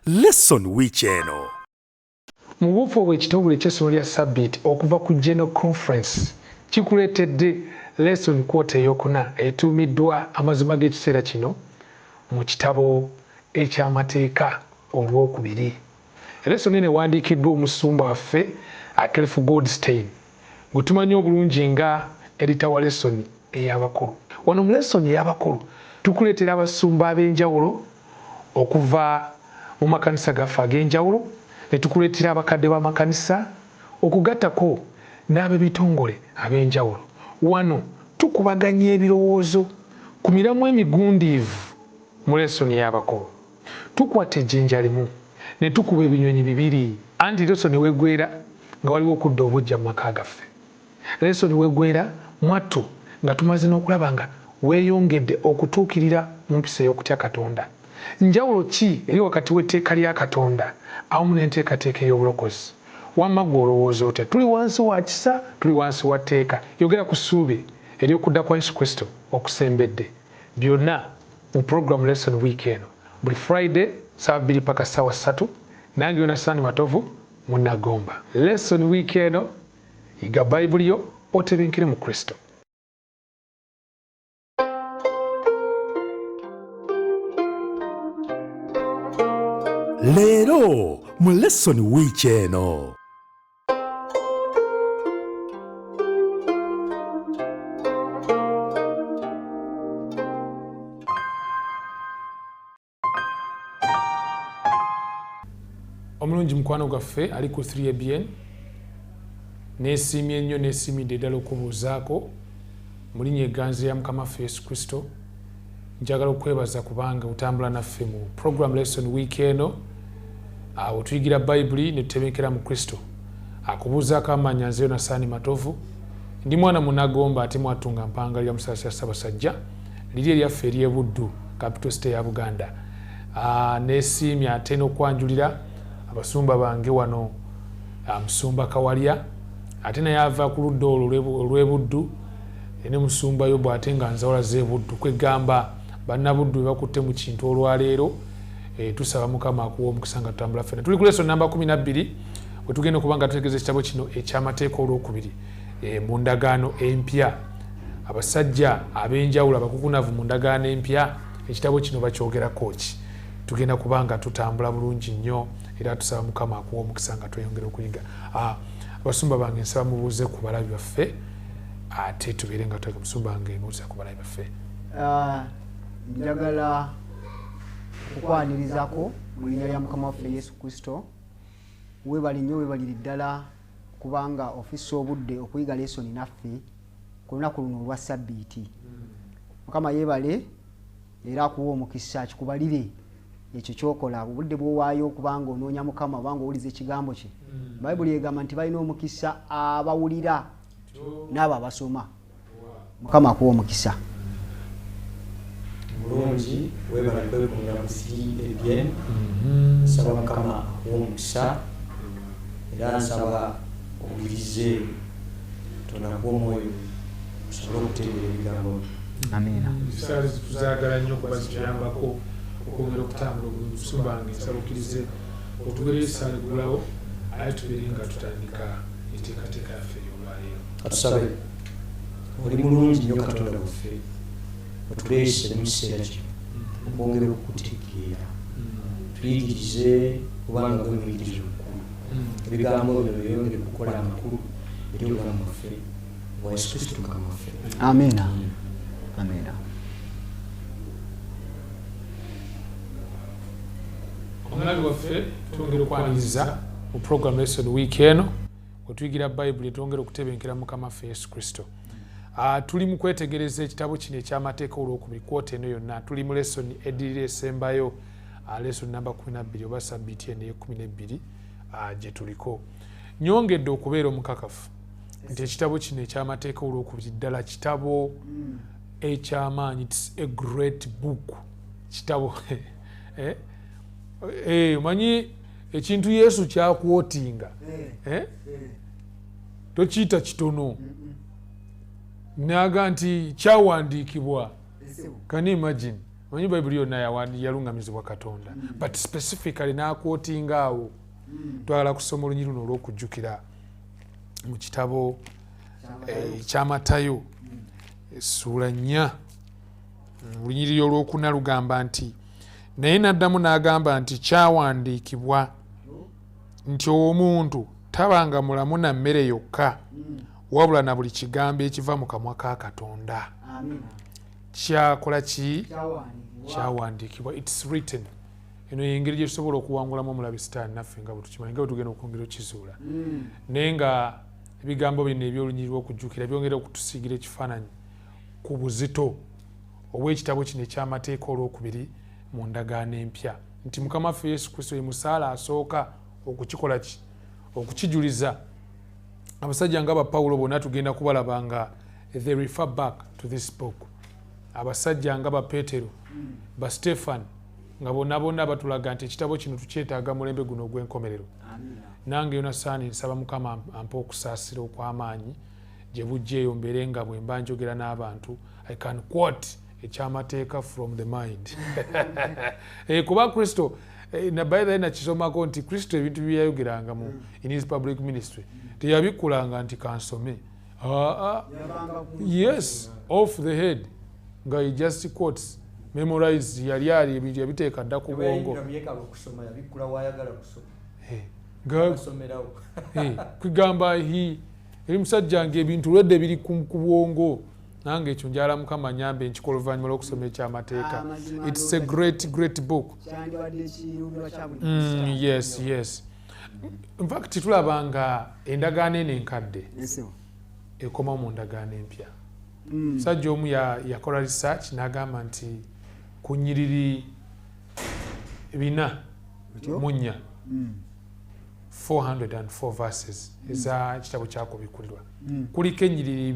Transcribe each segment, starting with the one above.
Lesson wiiki eno. Mu buufu obwo ekitongole eky'essomo lya Ssabbiiti okuva ku General Conference kikuleetedde Lesson Quarter ey'okuna etuumiddwa Amazima g'ekiseera kino mu kitabo eky'Amateeka Olwokubiri. Lesson eno ewandiikiddwa omusumba waffe Cliff Goldstein gwe tumanyi obulungi nga edita wa lesson ey'abakulu. Wano mu lesson ey'abakulu tukuleetera abasumba ab'enjawulo okuva mu makanisa gaffe ag'enjawulo ne tukuleetera abakadde b'amakanisa okugattako n'ab'ebitongole ab'enjawulo. Wano tukubaganya ebirowoozo ku miramwa emigundiivu mu lesson y'abakulu. Tukwata ejjinja limu ne tukuba ebinyonyi bibiri anti lesson wegwera nga waliwo okudda obuggya mu maka gaffe. Lesson wegwera mwattu nga tumaze n'okulaba nga weeyongedde okutuukirira mu mpisa ey'okutya Katonda. Njawulo ki eri wakati w'etteeka lya Katonda awamu n'enteekateeka ey'obulokozi? Wamma ggwe olowooza otya? Tuli wansi wa kisa? Tuli wansi wa tteeka? Yogera ku ssuubi ery'okudda kwa Yesu Kristo okusembedde. Byonna mu program Lesson week eno buli Friday ssaawa bbiri paka ssaawa ssatu. Nange Yonasani Matovu Munnagomba. Lesson week eno, yiga Bayibuli yo otebenkere mu Kristo. Leero mu Lesson wiiki eno. Omulungi mukwano gwaffe ali ku 3ABN, nesiimye nnyo, nesiimidde ddala okubuuzaako mu linnya egganzi lya Mukama waffe Yesu Kristo. Njagala okwebaza kubanga otambula naffe mu program lesson week eno, awo tuyigira Bayibuli ne tutebenkera mu Kristo. Akubuuzaako amannya nze Yonasaani Matovu, ndi mwana Munagomba ate mwatunga mpangalira musaasi ya Ssabasajja liri eryaffe ery'e Buddu, capital city ya Buganda. Nesiimye ate n'okwanjulira abasumba bange wano, Musumba Kawalya ate naye ava ku ludda olwo olw'e Buddu, ne Musumba Yobu ate nga nzawula z'e Buddu. Kwegamba bannabuddu be bakutte mu kintu olwaleero. Tusaba Mukama akuwa omukisa nga tutambula ffenna. Tuli ku lesson namba 12 we tugenda okuba nga tutegeeza ekitabo kino eky'Amateeka Olwokubiri, mu ndagaano empya. Abasajja ab'enjawulo abakukunavu mu ndagaano empya ekitabo kino bakyogerako ki? Tugenda kuba nga tutambula bulungi nnyo era tusaba Mukama akuwa omukisa nga tweyongera okuyiga. Abasumba bange nsaba mubuuze ku balabi baffe ate tubeere nga tulaga. Musumba wange mbuuza ku balabi baffe. Njagala okukwanirizako mu linnya lya Mukama waffe Yesu Kristo. Weebale nnyo, weebalire ddala kubanga ofissa obudde okuyiga lesoni naffe ku lunaku luno olwa Ssabbiiti. Mukama yeebale era akuwa omukisa, akikubalire ekyo ky'okola, obudde bw'owaayo okubanga onoonya Mukama obanga owuliza ekigambo kye. Bayibuli egamba nti balina omukisa abawulira n'abo abasoma. Mukama akuwa omukisa. Mulungi, weebale kwekumira ku 3ABN. Nsaba Mukama akuwa omukisa era nsaba owulirize Katonda akuwa omwoyo osobole okutegeera ebigambo bye. Amiina. Esaala tuzaagala nnyo kuba zituyambako okwongera okutambula obulungi. Musumba wange nsaba okkirize otuweereyo essaala eggulawo aye tubeere nga tutandika enteekateeka yaffe ey'olwaleero. Katusabe. Oli mulungi nnyo Katonda waffe, otuleese ne mu kiseera kino okwongera okukutegeera. Tuyigirize kubanga gwe muyigiriza omukulu. Ebigambo bino byeyongere okukola amakulu eri obulamu bwaffe bwa Yesu Kristo Mukama waffe. Amiina. Amiina. Omulabi waffe twongera okwaniriza mu program lesson week eno wetuyigira Bayibuli twongera okutebenkera Mukama waffe Yesu Kristo. Tuli mu kwetegereza ekitabo kino eky'Amateeka Olwokubiri, kwota eno yonna tuli mu lesson eddirira esembayo, lesson namba 12 oba sabbiiti eno ey'ekkumi n'ebbiri, gye tuliko. Nyongedde okubeera omukakafu nti ekitabo kino eky'Amateeka Olwokubiri ddala kitabo eky'amaanyi. It's a great book. Kitabo omanyi ekintu Yesu kyakwotinga, tokiyita kitono, naga nti kyawandiikibwa. Can you imagine? Omanyi Bayibuli yonna yalungamizibwa Katonda, but specifically n'aquotinga awo. Twagala kusoma olunyiriri luno olw'okujjukira mu kitabo ekyamatayo essuula 4, olunyiriri olwokuna lugamba nti, naye n'addamu n'agamba nti kyawandiikibwa nti omuntu tabanga mulamu na mmere yokka, wabula na buli kigambo ekiva mu kamwa ka Katonda. Kyakola ki? Kyawandiikibwa. It's written. Eno yengeri gye tusobola okuwangulamu omulabe Sitaani naffe nga bwe tukimanyi, nga bwe tugenda okwongera okizuula. Naye nga ebigambo bino eby'olunyiriri lw'okujjukira byongera okutusiigira ekifaananyi ku buzito obw'ekitabo kino eky'amateeka olwokubiri mu ndagaano empya, nti Mukama waffe Yesu Kristo ye musaala asooka okukikola ki? Okukijuliza. Abasajja nga ba Pawulo bonna tugenda kubalaba nga they refer back to this book. Abasajja nga ba Peetero, ba Stefan, nga bonna bonna batulaga nti ekitabo kino tukyetaaga mulembe guno ogw'enkomerero. Nange Yonasaani nsaba Mukama ampe okusaasira okw'amaanyi gye bujja eyo, mbeere nga bwe mba njogera n'abantu I can quote ekyamateeka from the mind. Kuba Kristo na by the way nakisomako nti Kristo ebintu bye yayogeranga mu in his public ministry teyabikkulanga nti kansome. Yes, off the head, nga he just quotes, memorize, yali ali ebintu yabiteeka dda ku bwongo. Kugamba eri musajja nga ebintu lwedde biri ku bwongo. Nange ekyo njala Mukama nyambe nkikola oluvannyuma lw'okusoma ekyamateeka. It's a great, great book. Yes, yes. In fact tulaba nga endagaano eno enkadde ekomawo mu ndagaano empya. Musajja omu yakola research n'agamba nti ku nnyiriri 404, 404 verses eza kitabo kyakubikkulirwa, kuliko ennyiriri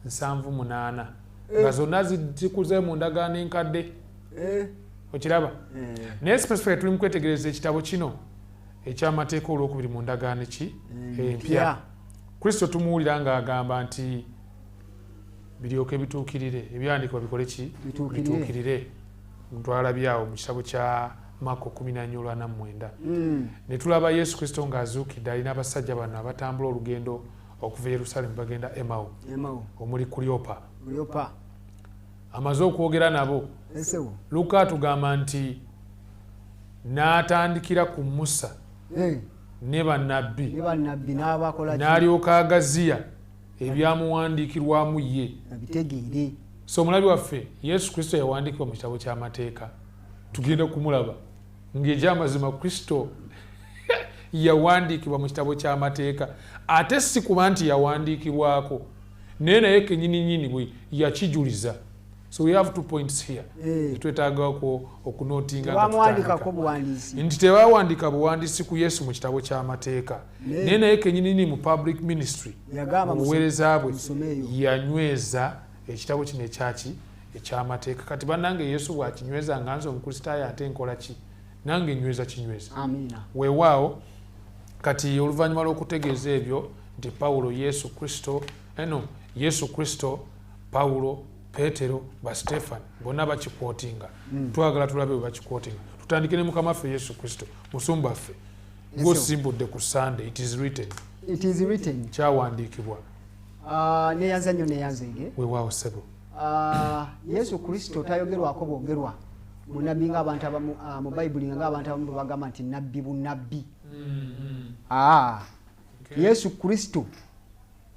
278 nga zonna zikuze mu ndagaano enkadde. Okiraba? Naye specifically tuli mu kwetegereza ekitabo kino ekyamateeka olwokubiri mu ndagaano ki? Empya. Kristo tumuwulira ng'agamba nti biryoke bituukirire, ebyawandiikibwa bikole ki? Bituukirire. Ntwalabyawo mu kitabo kya Mako 14:49. Ne tulaba Yesu Kristo ng'azuukidde alina abasajja bano abatambula olugendo okuva Yerusalemu bagenda Emau, omuli Kulyopa. Amaze okwogera nabo, Luka atugamba nti n'atandikira ku Musa ne bannabbi, n'alyoka agaziya ebyamuwandiikirwamu ye. So omulabi waffe, Yesu Kristo yawandiikibwa mu kitabo ky'amateeka. Tugenda kumulaba ng'ekyamazima Kristo yawandiikibwa mu kitabo ky'amateeka, ate si kuba nti yawandiikibwako, naye naye kenyini nyini bwe yakijuliza. So we have 2 points here twetaagako okunotinga nti tebawandiika buwandiisi ku Yesu mu kitabo ky'amateeka, naye naye kenyininyini mu public ministry, mu buweereza bwe, yanyweza ekitabo kino ekyaki? Ekyamateeka. Kati bannange, Yesu bwakinyweza, nga nze omukristaayo ate nkola ki? Nange nyweza kinyweza. Weewaawo. Kati oluvannyuma lw'okutegeeza ebyo nti Pawulo, Yesu Kristo, eno Yesu Kristo, Pawulo, Petero, ba Stefan bonna bakiquotinga, twagala tulabe bwe bakiquotinga. Tutandike ne Mukama waffe Yesu Kristo. Musumba ffe, gwosimbudde ku Sunday, it is written. It is written. Kyawandiikibwa. Neyanza nnyo, neyanzege. Weewaawo ssebo. Yesu Kristo tayogerwako bwogerwa munabbi ngaabantu abamu mu Bayibuli, nga ngaabantu abamu bwe bagamba nti nabbi bunabbi. Yesu Kristo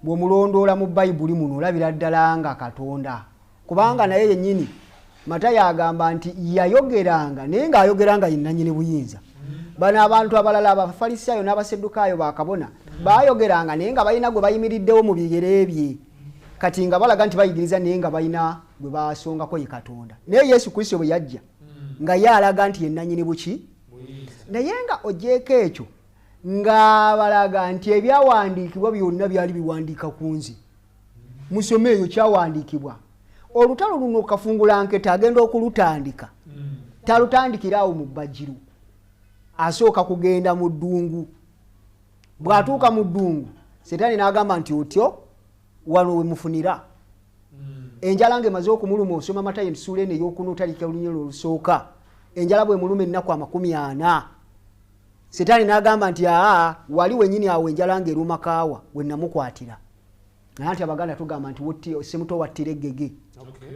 bw'omulondoola mu Bayibuli muno, olabira ddala nga Katonda, kubanga naye yennyini Matayo agamba nti yayogeranga, naye ng'ayogera nga yenanyini buyinza. Bano abantu abalala, Abafalisaayo n'Abaseddukaayo, bakabona, bayogeranga naye nga balina gwe bayimiriddewo mu bigere bye. Kati nga balaga nti bayigiriza, naye nga balina gwe basongako, ye Katonda. Naye Yesu Kristo bwe yajja, nga ye alaga nti yenanyini buki, naye nga ogyeko ekyo, ng'abalaga nti ebyawandiikibwa byonna byali biwandiika ku nze, musome eyo kyawandiikibwa. Olutalo luno kafungulanketa agenda okulutandika, talutandikira awo mu bbajiro, asooka kugenda mu ddungu. Bw'atuuka mu ddungu, Setaani n'agamba nti otyo wano we mufunira. Enjala ng'emaze okumuluma, osoma Matayo essuula eno ey'okuna otandika olunyiriri olusooka. Enjala bw'emuluma ennaku 40, Setaani n'agamba nti aa, wali wennyini awo enjala ng'eruma Kaawa we namukwatira. Naye nti Abaganda tugamba nti semuto wattira eggege,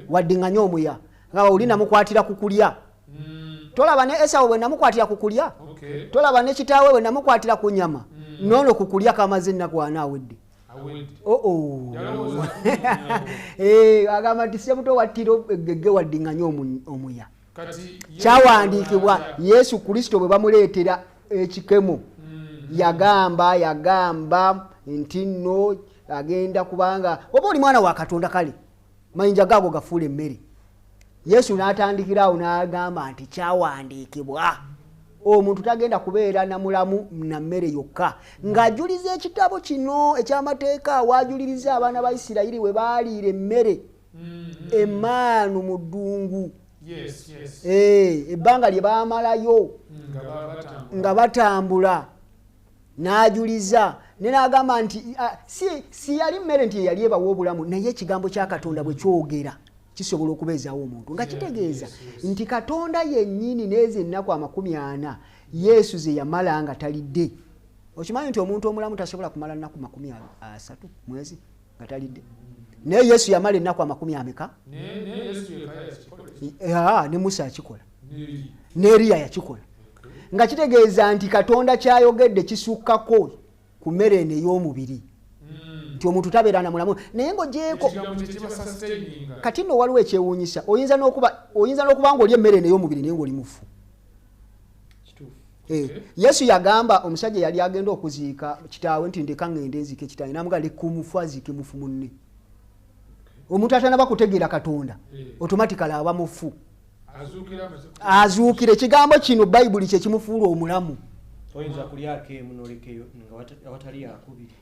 waddiŋŋanye omuya, nga oli namukwatira ku kulya. Tolaba ne Esawu bwe namukwatira ku kulya, tolaba ne kitaawe bwe namukwatira ku nnyama, n'ono ku kulya kamaze ennaku 40 awedde. Oo. Agamba nti semuto wattira eggege waddiŋŋanye omuya. Kyawandiikibwa Yesu Kristo bwe bamuleetera ekikemo, yagamba nti nno agenda kubanga oba oli mwana wa Katonda, kale mayinja gaago gafuula emmere. Yesu n'atandikira awo n'agamba nti kyawandiikibwa omuntu tagenda kubeera na mulamu na mmere yokka, ng'ajuliza ekitabo kino eky'amateeka waajuliriza abaana ba Isirayiri we baaliira emmere emmaanu mu ddungu. Ebbanga lye baamalayo nga batambula, n'ajuliza ne n'agamba nti si yali mmere nti yali ebawa obulamu, naye ekigambo kya Katonda bwe kyogera kisobola okubeezaawo omuntu, nga kitegeeza nti Katonda yennyini n'ezo ennaku 40 Yesu ze yamala nga talidde. Okimanyi nti omuntu omulamu tasobola kumala nnaku 30 mwezi nga talidde, naye Yesu yamala ennaku 40 ameka? Ne Musa yakikola, ne Eriya yakikola, nga kitegeeza nti Katonda kyayogedde kisukkako ku mmere eno ey'omubiri, nti omuntu tabeera na mulamu naye ng'ogyeko. Kati nno waliwo ekyewuunyisa, oyinza n'okuba ng'olya emmere eno ey'omubiri naye ng'oli mufu. Yesu yagamba omusajja yali agenda okuziika kitaawe nti ndeka ngende nziike kitaawe, n'amugamba leka omufu aziike mufu munne. Omuntu atanaba kutegeera Katonda automatically aba mufu, azuukira. Ekigambo kino Bayibuli kye kimufuula omulamu.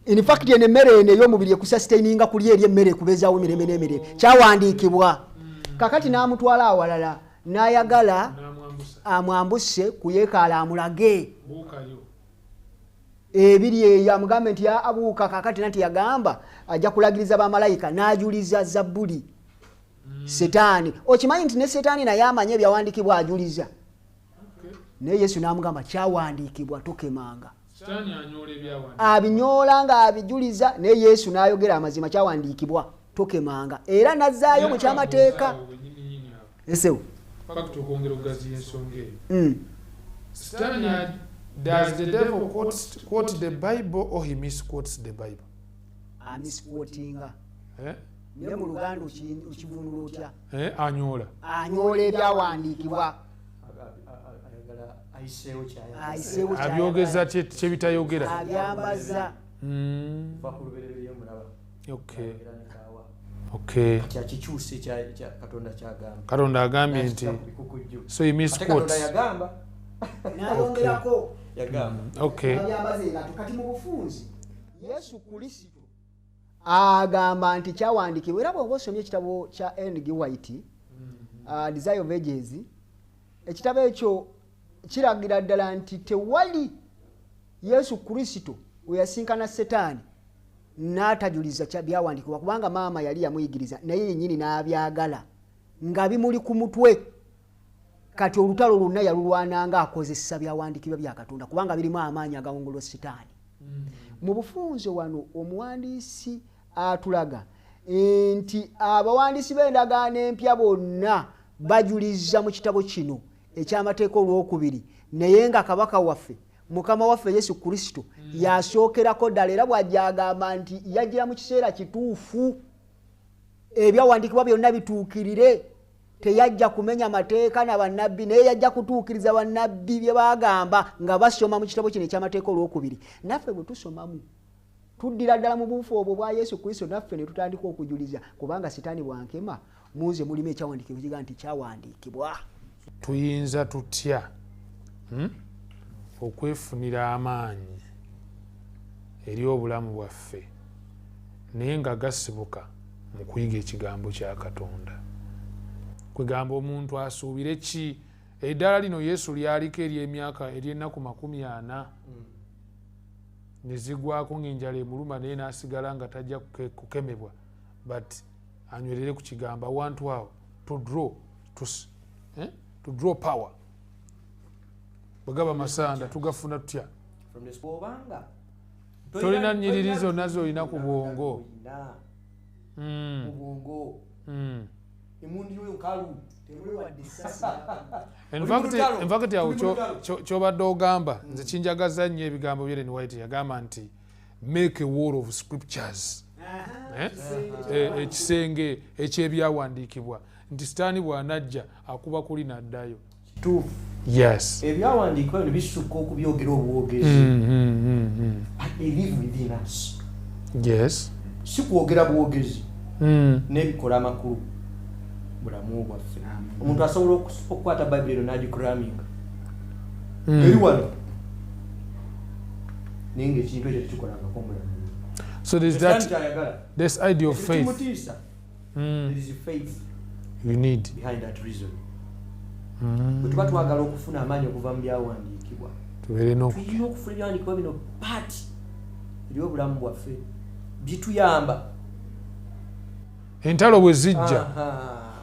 In fact eno emmere eno ey'omubiri ekusustaininga kulya eri emmere ekubeezaawo emirembe n'emirembe, kyawandiikibwa. Kakati n'amutwala awalala n'ayagala amwambuse ku yeekaala amulage ebiri eyo, amugambe nti abuuka. Kakati nanti yagamba ajja kulagiriza bamalayika, n'ajuliza Zabbuli. Setaani okimanyi nti ne Setaani naye amanyi ebyawandiikibwa, ajuliza. Naye Yesu n'amugamba kyawandiikibwa tokemanga. Abinyoola ng'abijuliza, naye Yesu n'ayogera amazima, kyawandiikibwa tokemanga, era n'azzaayo mu kyamateeka. Esewo Does the devil quote the Bible or he misquotes the Bible? Amisquotinga. Naye mu Luganda okivunula otya? Anyoola. Anyoola ebyawandiikibwa. Abyogeza kyebitayogera. Abyambaza. Okay. Katonda agambye nti so he misquotes. N'ayongerako. Okay. Abyambaza engatto. Kati mu bufunzi Yesu Kristo agamba nti kyawandiikibwa, era bw'oba osomye ekitabo kya N. G. White, Desire of Ages, ekitabo ekyo kiragira ddala nti tewali Yesu Kristo we yasinkana Setaani n'atajuliza byawandiikibwa, kubanga maama yali yamuyigiriza naye yennyini n'abyagala nga bimuli ku mutwe. Kati olutalo lwonna yalulwananga akozesa byawandiikibwa bya Katonda, kubanga birimu amaanyi agawangulwa Sitaani. Mu bufunze wano omuwandiisi atulaga nti abawandiisi b'endagaano empya bonna bajuliza mu kitabo kino eky'amateeka olwokubiri, naye nga kabaka waffe Mukama waffe Yesu Kristo yasookerako ddala, era bw'ajja agamba nti yajjira mu kiseera kituufu ebyawandiikibwa byonna bituukirire. Teyajja kumenya mateeka na bannabbi, naye yajja kutuukiriza bannabbi bye baagamba nga basoma mu kitabo kino eky'amateeka olwokubiri. Naffe bwe tusomamu tuddira ddala mu buufu obwo bwa Yesu Kristo, naffe ne tutandika okujuliza, kubanga Sitaani bwankema munze mulimu ekyawandiikibwa kiga nti kyawandiikibwa. Tuyinza tutya okwefunira amaanyi eri obulamu bwaffe naye nga gasibuka mu kuyiga ekigambo kya Katonda? Kwegamba omuntu asuubire ki? Eddaala lino Yesu lyaliko ery'emyaka ery'ennaku 40 ne zigwako ng'enjala emuluma, naye n'asigala nga tajja kukemebwa, but Anywerere ku kigambo awantu awo to draw to, eh? To draw power. Bwe gaba masanda tugafuna tutya? From the obanga Tolina nnyiriri zonna z'olina ku bwongo. Olina mu bwongo. Emundi yoyo nkalu. Temuli wadde essasi. In Oli fact- mu lutalo. In fact, awo Tuli mu lutalo. kyobadde ogamba, nze kinjagaza nnyo ebigambo bya Ellen White. Yagamba nti make a wall of scriptures. Eh? Ekisenge ekyebyawandiikibwa, nti Sitaani bw'anajja akuba kuli n'addayo. Kituufu. Yes. Ebyawandiikibwa bino bisukka okubyogera obwogezi. But they live within us. Si kwogera bwogezi, n'ebikola amakulu bulamu bwaffe. Omuntu asobola okukwata Bayibuli eno n'agicraminga eri wano, naye nga ekintu ekyo tekikolangako mulamu. So there's Setaani that kyayagala. This idea of faith. Kimutiisa. There is faith You need behind that reason. Bwe tuba twagala okufuna amaanyi okuva mu byawandiikibwa, tubeere no tulina okufuna ebyawandiikibwa bino part eri obulamu bwaffe, bituyamba. Entalo bwe zijja,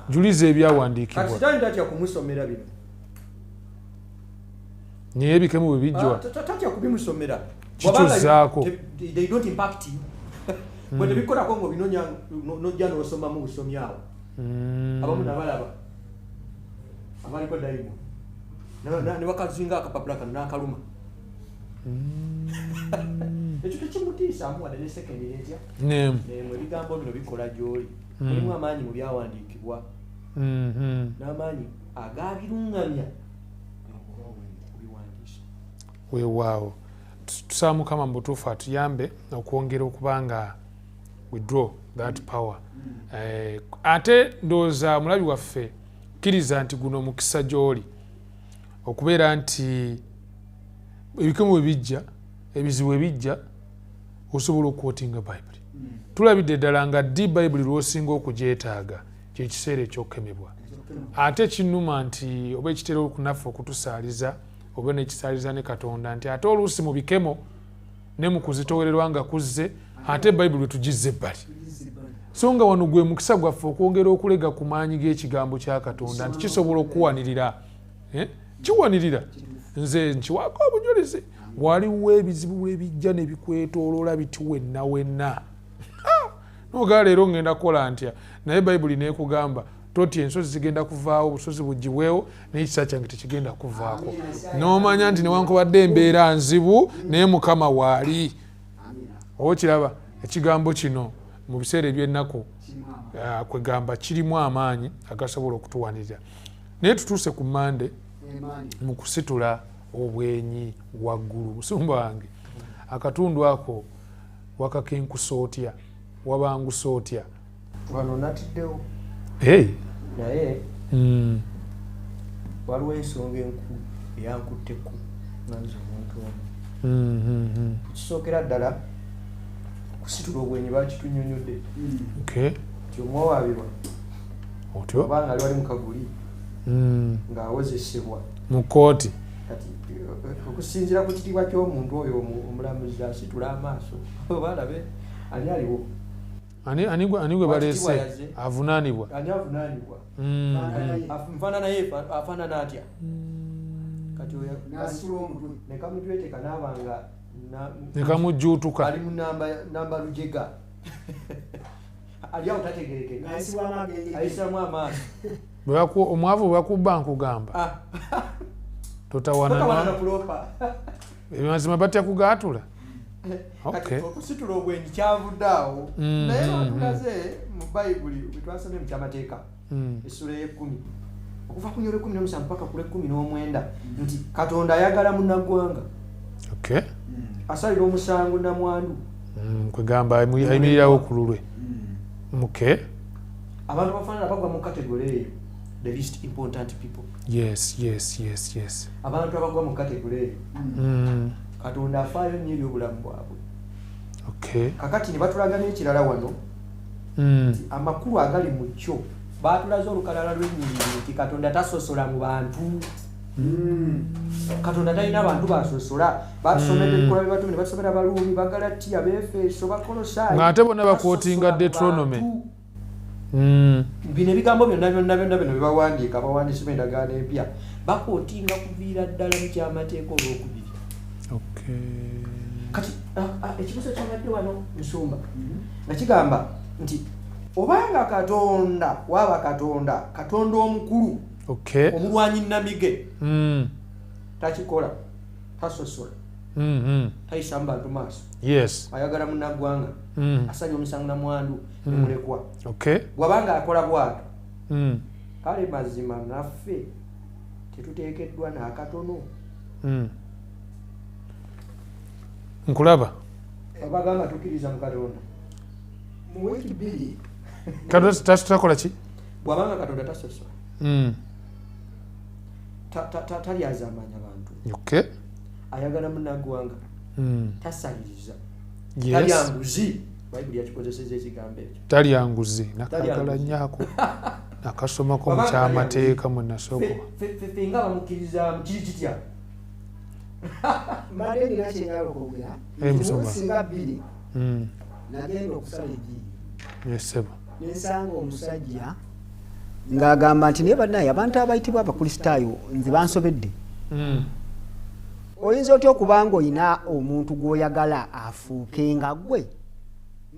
juliza Kati ebyawandiikibwa. Sitaani tatya kumusomera bino. Naye ebikemu bwe bijjwa, Ah, tatya kubimusomera. Kituzaako. Bw'abanga they don't impact you. Bwe tebikolako ng'obinonya nojja n'osomamu busomi awo. Abamu nabalaba abaliko dayimo ne bakazinga akapapula kano n'akaluma. Ekyo tekimutiisaamu wadde ne sekendi netya. Nemu. Nemu. Ebigambo bino bikola gy'oli. Mulimu amaanyi mu byawandiikibwa n'amaanyi agabiruŋŋamya okubiwandiisa. Weewaawo. Tusaba Mukama mu butuufu atuyambe okwongera okuba nga we draw that power. Ate ndowooza mulabi waffe, kkiriza nti guno omukisa gy'oli okubeera nti ebikemo bwe bijja, ebizibu bwe bijja, osobola okuquotinga Bayibuli. Tulabidde ddala nga ddi Bayibuli lw'osinga okugyetaaga, kyekiseera ekyokukemebwa. Ate kinnuma nti oba ekitera okunaffe okutusaaliza oba nekisaaliza ne Katonda, nti ate oluusi mu bikemo ne mu kuzitowererwa nga kuzze, ate Bayibuli tugizza ebbali. So nga wano gwe mukisa gwaffe okwongera okulega ku maanyi g'ekigambo kya Katonda, nti kisobola okuwanirira. Eh? Kiwanirira. Nze nkiwaako obujulizi, waliwo ebizibu ebijja ne bikwetooloola biti wenna wenna, nogaa leero ngenda kukola ntya? Naye Bayibuli nekugamba totya, ensozi zigenda kuvaawo, obusozi bugibwewo, naye ekisa kyange tekigenda kuvaako. N'omanya nti newankubadde embeera nzibu, naye Mukama waali. Oba okiraba ekigambo kino mu biseera ebyennaku, kwegamba kirimu amaanyi agasobola okutuwanirira. Naye tutuuse ku Mande mu kusitula obwenyi waggulu. Musumba wange, akatundu ako wakakenkusa otya, wabangusa otya? Wano natiddewo. Hey. Naye waliwo ensonga enkulu eyankutteku nga nze omuntu omu. Ekisookera ddala, kusitula obwenyi bakitunyonyodde nti omuwawaabirwa Otyo. obanga ali wali mu kaguli ng'awozesebwa Mu kooti. Kati okusinziira ku kitiibwa ky'omuntu oyo, omulamuzi asitula amaaso oba alabe ani aliwo. Ani gwe baleese? Wakitiibwa yazze. Avunaanibwa. Ani avunaanibwa. Nfaanana ye, afaanana atya? Kati oyo Nasitula omutwe. Ne kamutweteka naaba nga Ne kamujjuutuka. Ali mu namba lujega, ali awo tategerekeka. Ng'ayisibwamu agenge. Ayisiramu amaaso. Omwavu bwe bakubba, nkugamba, totawaana totawana. Kulopa. Mazima batya kugaatula. Kati okusitula obwenyi kyavudde awo. Naye batulaze mu Bayibuli bwetwasomye mu Kyamateeka, essula ey'ekkumi, okuva ku nyolo 17 paka ku lw'e19, nti Katonda ayagala munnaggwanga, asalira omusango namwandu. Kwegamba ayimirirawo ku lulwe. Okay. Abantu bafaanana bagwa mu category eyo, the least important people. Yes. Abantu abagwa mu category eyo, Katonda afaayo nnyo ebyobulamu bwabwe. Kakati ne batulaga n'ekirala wano, amakulu agali mu kyo, batulaze olukalala lw'ennyiriri nti Katonda tasosola mu bantu. Katonda talina bantu basosola. Batusomera Ebikolwa by'Abatume, ne batusomera Abaluumi, Bagalatiya, Beefeso, Bakolosaayi. Ng'ate bonna baquotinga Tasosola mu Deuteronomy. bantu. Bino ebigambo byonna byonna byonna bino byebawandiika abawandiisi b'endagaano empya bakootinga kuviira ddala mu kyamateeka olwokubiri. Kati ekibuzo kyabadde wano nsumba nga kigamba nti obanga Katonda waaba Katonda, Katonda omukulu, omulwanyi namige, takikola, tasosola, tayisa mu bantu maaso, ayagala munnaggwanga, asanya omusango namwandu nemulekwa. Bw'abanga akola bw'atyo, kale mazima naffe tetuteekeddwa n'akatono. Nkulaba. Abagamba tukkiriza mu Katonda. Mu wiiki 2 Katonda takola ki? Bw'abanga Katonda tasosola, talyazaamanya bantu, ayagala munnaggwanga, tasaliriza, talya nguzi. Bayibuli yakikozesezza ekigambo ekyo. Talya nguzi, nakagala nnyo nakasomako mu kyamateeka mwe nasooka. Ffe nga bamukkiriza kiri kitya? Mbadde nina kye njagala okwogera. Singa 2 nagenda okusala eddiini. Nensanga omusajja ng'agamba nti naye bannaye abantu abayitibwa Abakristaayo nze bansobedde. Oyinza otya okuba ng'olina omuntu gw'oyagala afuuke nga ggwe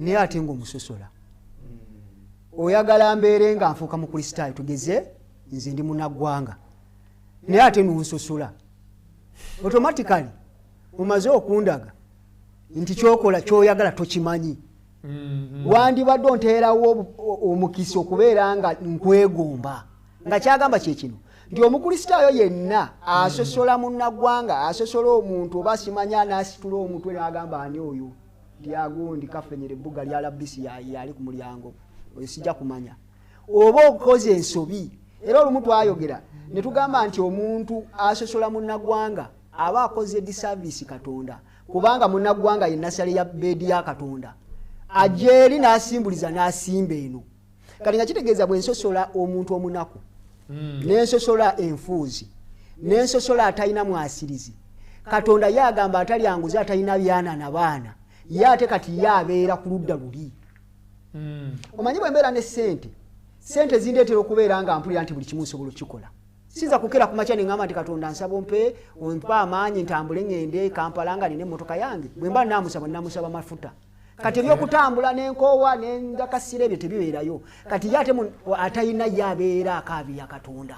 naye ate ng'omusosola? Oyagala mbeere nga nfuuka Mukristaayo, tugeze nze ndi munnaggwanga naye ate n'onsosola, automatically omaze okundaga nti kyokola kyoyagala tokimanyi. Wandibadde onteerawo omukisa okubeera nga nkwegomba. Nga kyagamba kye kino nti Omukristaayo yenna asosola munnaggwanga, asosola omuntu oba simanya n'asitula omutwe n'agamba ani oyo lyagundi kafenyera ebbuga lya labisi yali ku mulyango, oyo sijja kumanya, oba okoze ensobi. Era olumu twayogera ne tugamba nti omuntu asosola munnaggwanga aba akoze disservice Katonda, kubanga munnaggwanga ye nasale ya beedi ya Katonda, ajja eri n'asimbuliza n'asimba eno. Kati nga kitegeeza bwe nsosola omuntu omunaku, n'ensosola enfuuzi, n'ensosola atalina mwasirizi, Katonda ye agamba atalyanguzi, atalina byana na baana, ye ate kati ye abeera ku ludda luli. Omanyi bwe mbeera ne ssente, ssente zindeetera okubeera nga mpulira nti buli kimu nsobola okukikola. Sinza kukera ku makya ne ŋŋamba nti Katonda nsaba ompe amaanyi ntambule ŋŋende Kampala nga nina emmotoka yange. Bwe mba naamusaba, naamusaba mafuta. Kati ebyokutambula n'enkoowa n'endakasira ebyo tebibeerayo. Kati ye ate atalina ye abeera akaabira Katonda.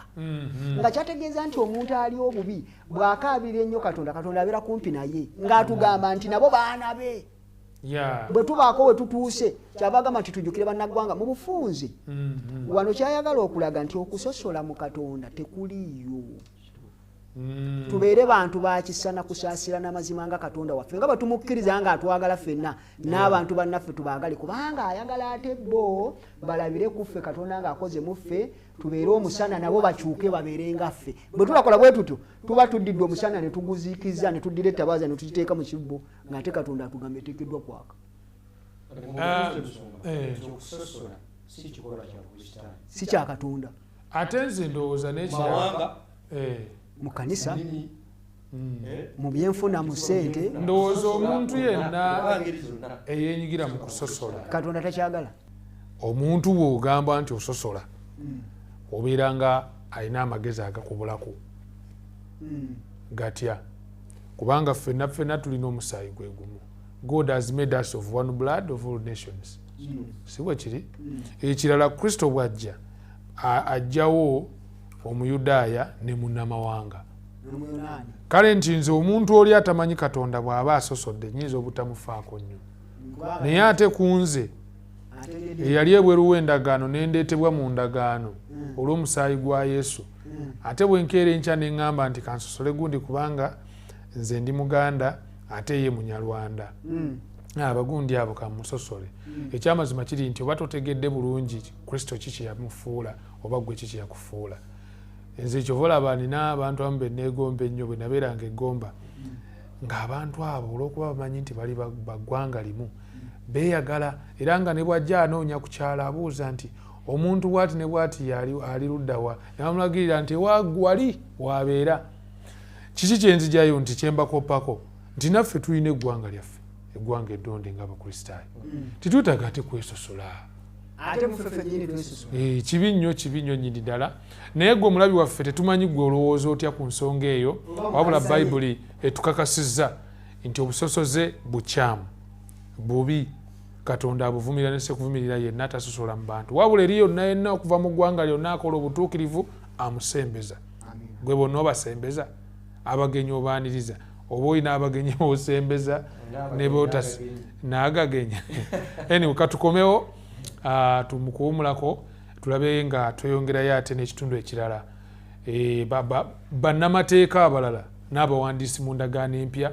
Nga kyategeeza nti omuntu ali obubi bw'akaabira ennyo Katonda, Katonda abeera kumpi naye ng'atugamba nti nabo baana be. Bwe tubaako we tutuuse, kyava agamba nti tujjukire bannaggwanga mu bufunze. Wano kyayagala okulaga nti okusosola mu Katonda tekuliiyo. Tubeere bantu ba kisa na kusaasira n'amazima nga Katonda waffe, nga bwe tumukkiriza nga atwagala ffenna n'abantu bannaffe tubaagale, kubanga ayagala ate bo balabire ku ffe Katonda ng'akoze mu ffe, tubeere omusana nabo bakyuke babeere nga ffe. Bwe tulakola bwe tutyo tuba tuddiddwa omusana ne tuguziikiza ne tuddira ettabaaza ne tugiteeka mu kibbo ng'ate Katonda atugamba eteekeddwa kwaka. Si kya Katonda. Ate nze ndowooza n'ekirala mu kanisa, mu byenfuna, mu ssente, ndowooza omuntu yenna eyeenyigira mu kusosola Katonda takyagala. Omuntu bw'ogamba nti ososola, obeera nga alina amagezi agakubulako gatya, kubanga ffenna ffenna tulina omusaayi gwe gumu. God has made us of one blood of all nations. Si bwe kiri? Ekirala, Kristo bw'ajja ajjawo Omuyudaaya ne munnamawanga. Kale nti nze omuntu oli atamanyi Katonda bw'aba asosodde nnyinza obutamufaako nnyo, naye ate ku nze eyali ebweru w'endagaano ne ndeetebwa mu ndagaano olw'omusaayi gwa Yesu, ate bwe nkeera enkya ne ŋŋamba nti kansosole gundi kubanga nze ndi Muganda ate ye Munyarwanda, abagundi abo kamusosole. Ekyamazima kiri nti oba totegedde bulungi Kristo kiki yamufuula oba ggwe kiki yakufuula. Nze kyova olaba nina abantu abamu be neegomba ennyo. Bwe nabeeranga eggomba ng'abantu abo olw'okuba bamanyi nti bali baggwanga limu beeyagala, era nga ne bw'ajja anoonya ku kyalo abuuza nti omuntu bw'ati ne bw'ati ali luddawa, ne bamulagirira nti wali wabeera. Kiki kyenzijjayo nti kyembakoppako nti naffe tulina eggwanga lyaffe, eggwanga eddonde ng'Abakristaayo, titwetaaga ate kwesosola. Ate muffe ffennyini twesosola. Kibi nnyo, kibi nnyo nnyini ddala. Naye gwe omulabi waffe tetumanyi gwe olowooza otya ku nsonga eyo, wabula Bayibuli etukakasizza nti obusosoze bukyamu, bubi. Katonda abuvumirira ne sekuvumirira yenna atasosola mu bantu, wabula eri yonna yenna okuva mu ggwanga lyonna akola obutuukirivu amusembeza. Gwe bonna obasembeza, abagenyi obaaniriza, oba olina abagenyi b'osembeza ne n'agagenya. Anyway, katukomewo tumukuwumulako tulabe nga tweyongerayo ate n'ekitundu ekirala. Bannamateeka abalala n'abawandiisi mu ndagaano empya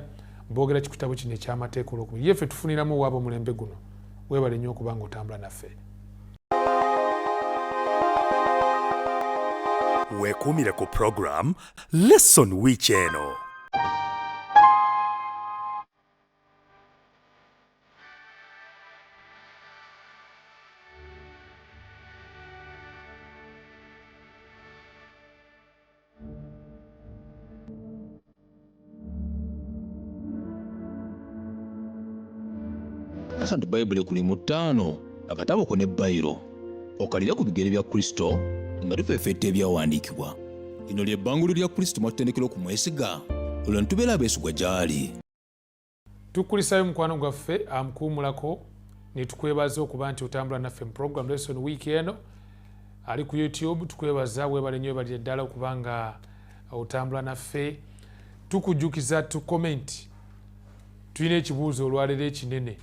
boogera ki ku kitabo kino eky'amateeka olwokubiri. Ye ffe tufuniramu waaba omulembe guno. Weebale nnyo okuba nga otambula naffe. Weekuumire ku program Lesson Week eno. Kasa nti Bayibuli ekuli mu ttaano, akatabo ko ne Bayiro. Okalire ku bigere bya Kristo nga tufeffetta ebyawandiikibwa. Lino lye bbangulo lya Kristo mwatutendekera okumwesiga, olwo ne tubeera abeesigwa gy'ali. Tukulisayo mukwano gwaffe amukuwumulako ne tukwebaza okuba nti otambula naffe mu program lesson week eno. Ali ku YouTube, tukwebaza, weebale nnyo, weebalire ddala okuba nga otambula naffe. Tukujjukiza tu comment, tulina ekibuuzo olwaleero ekinene.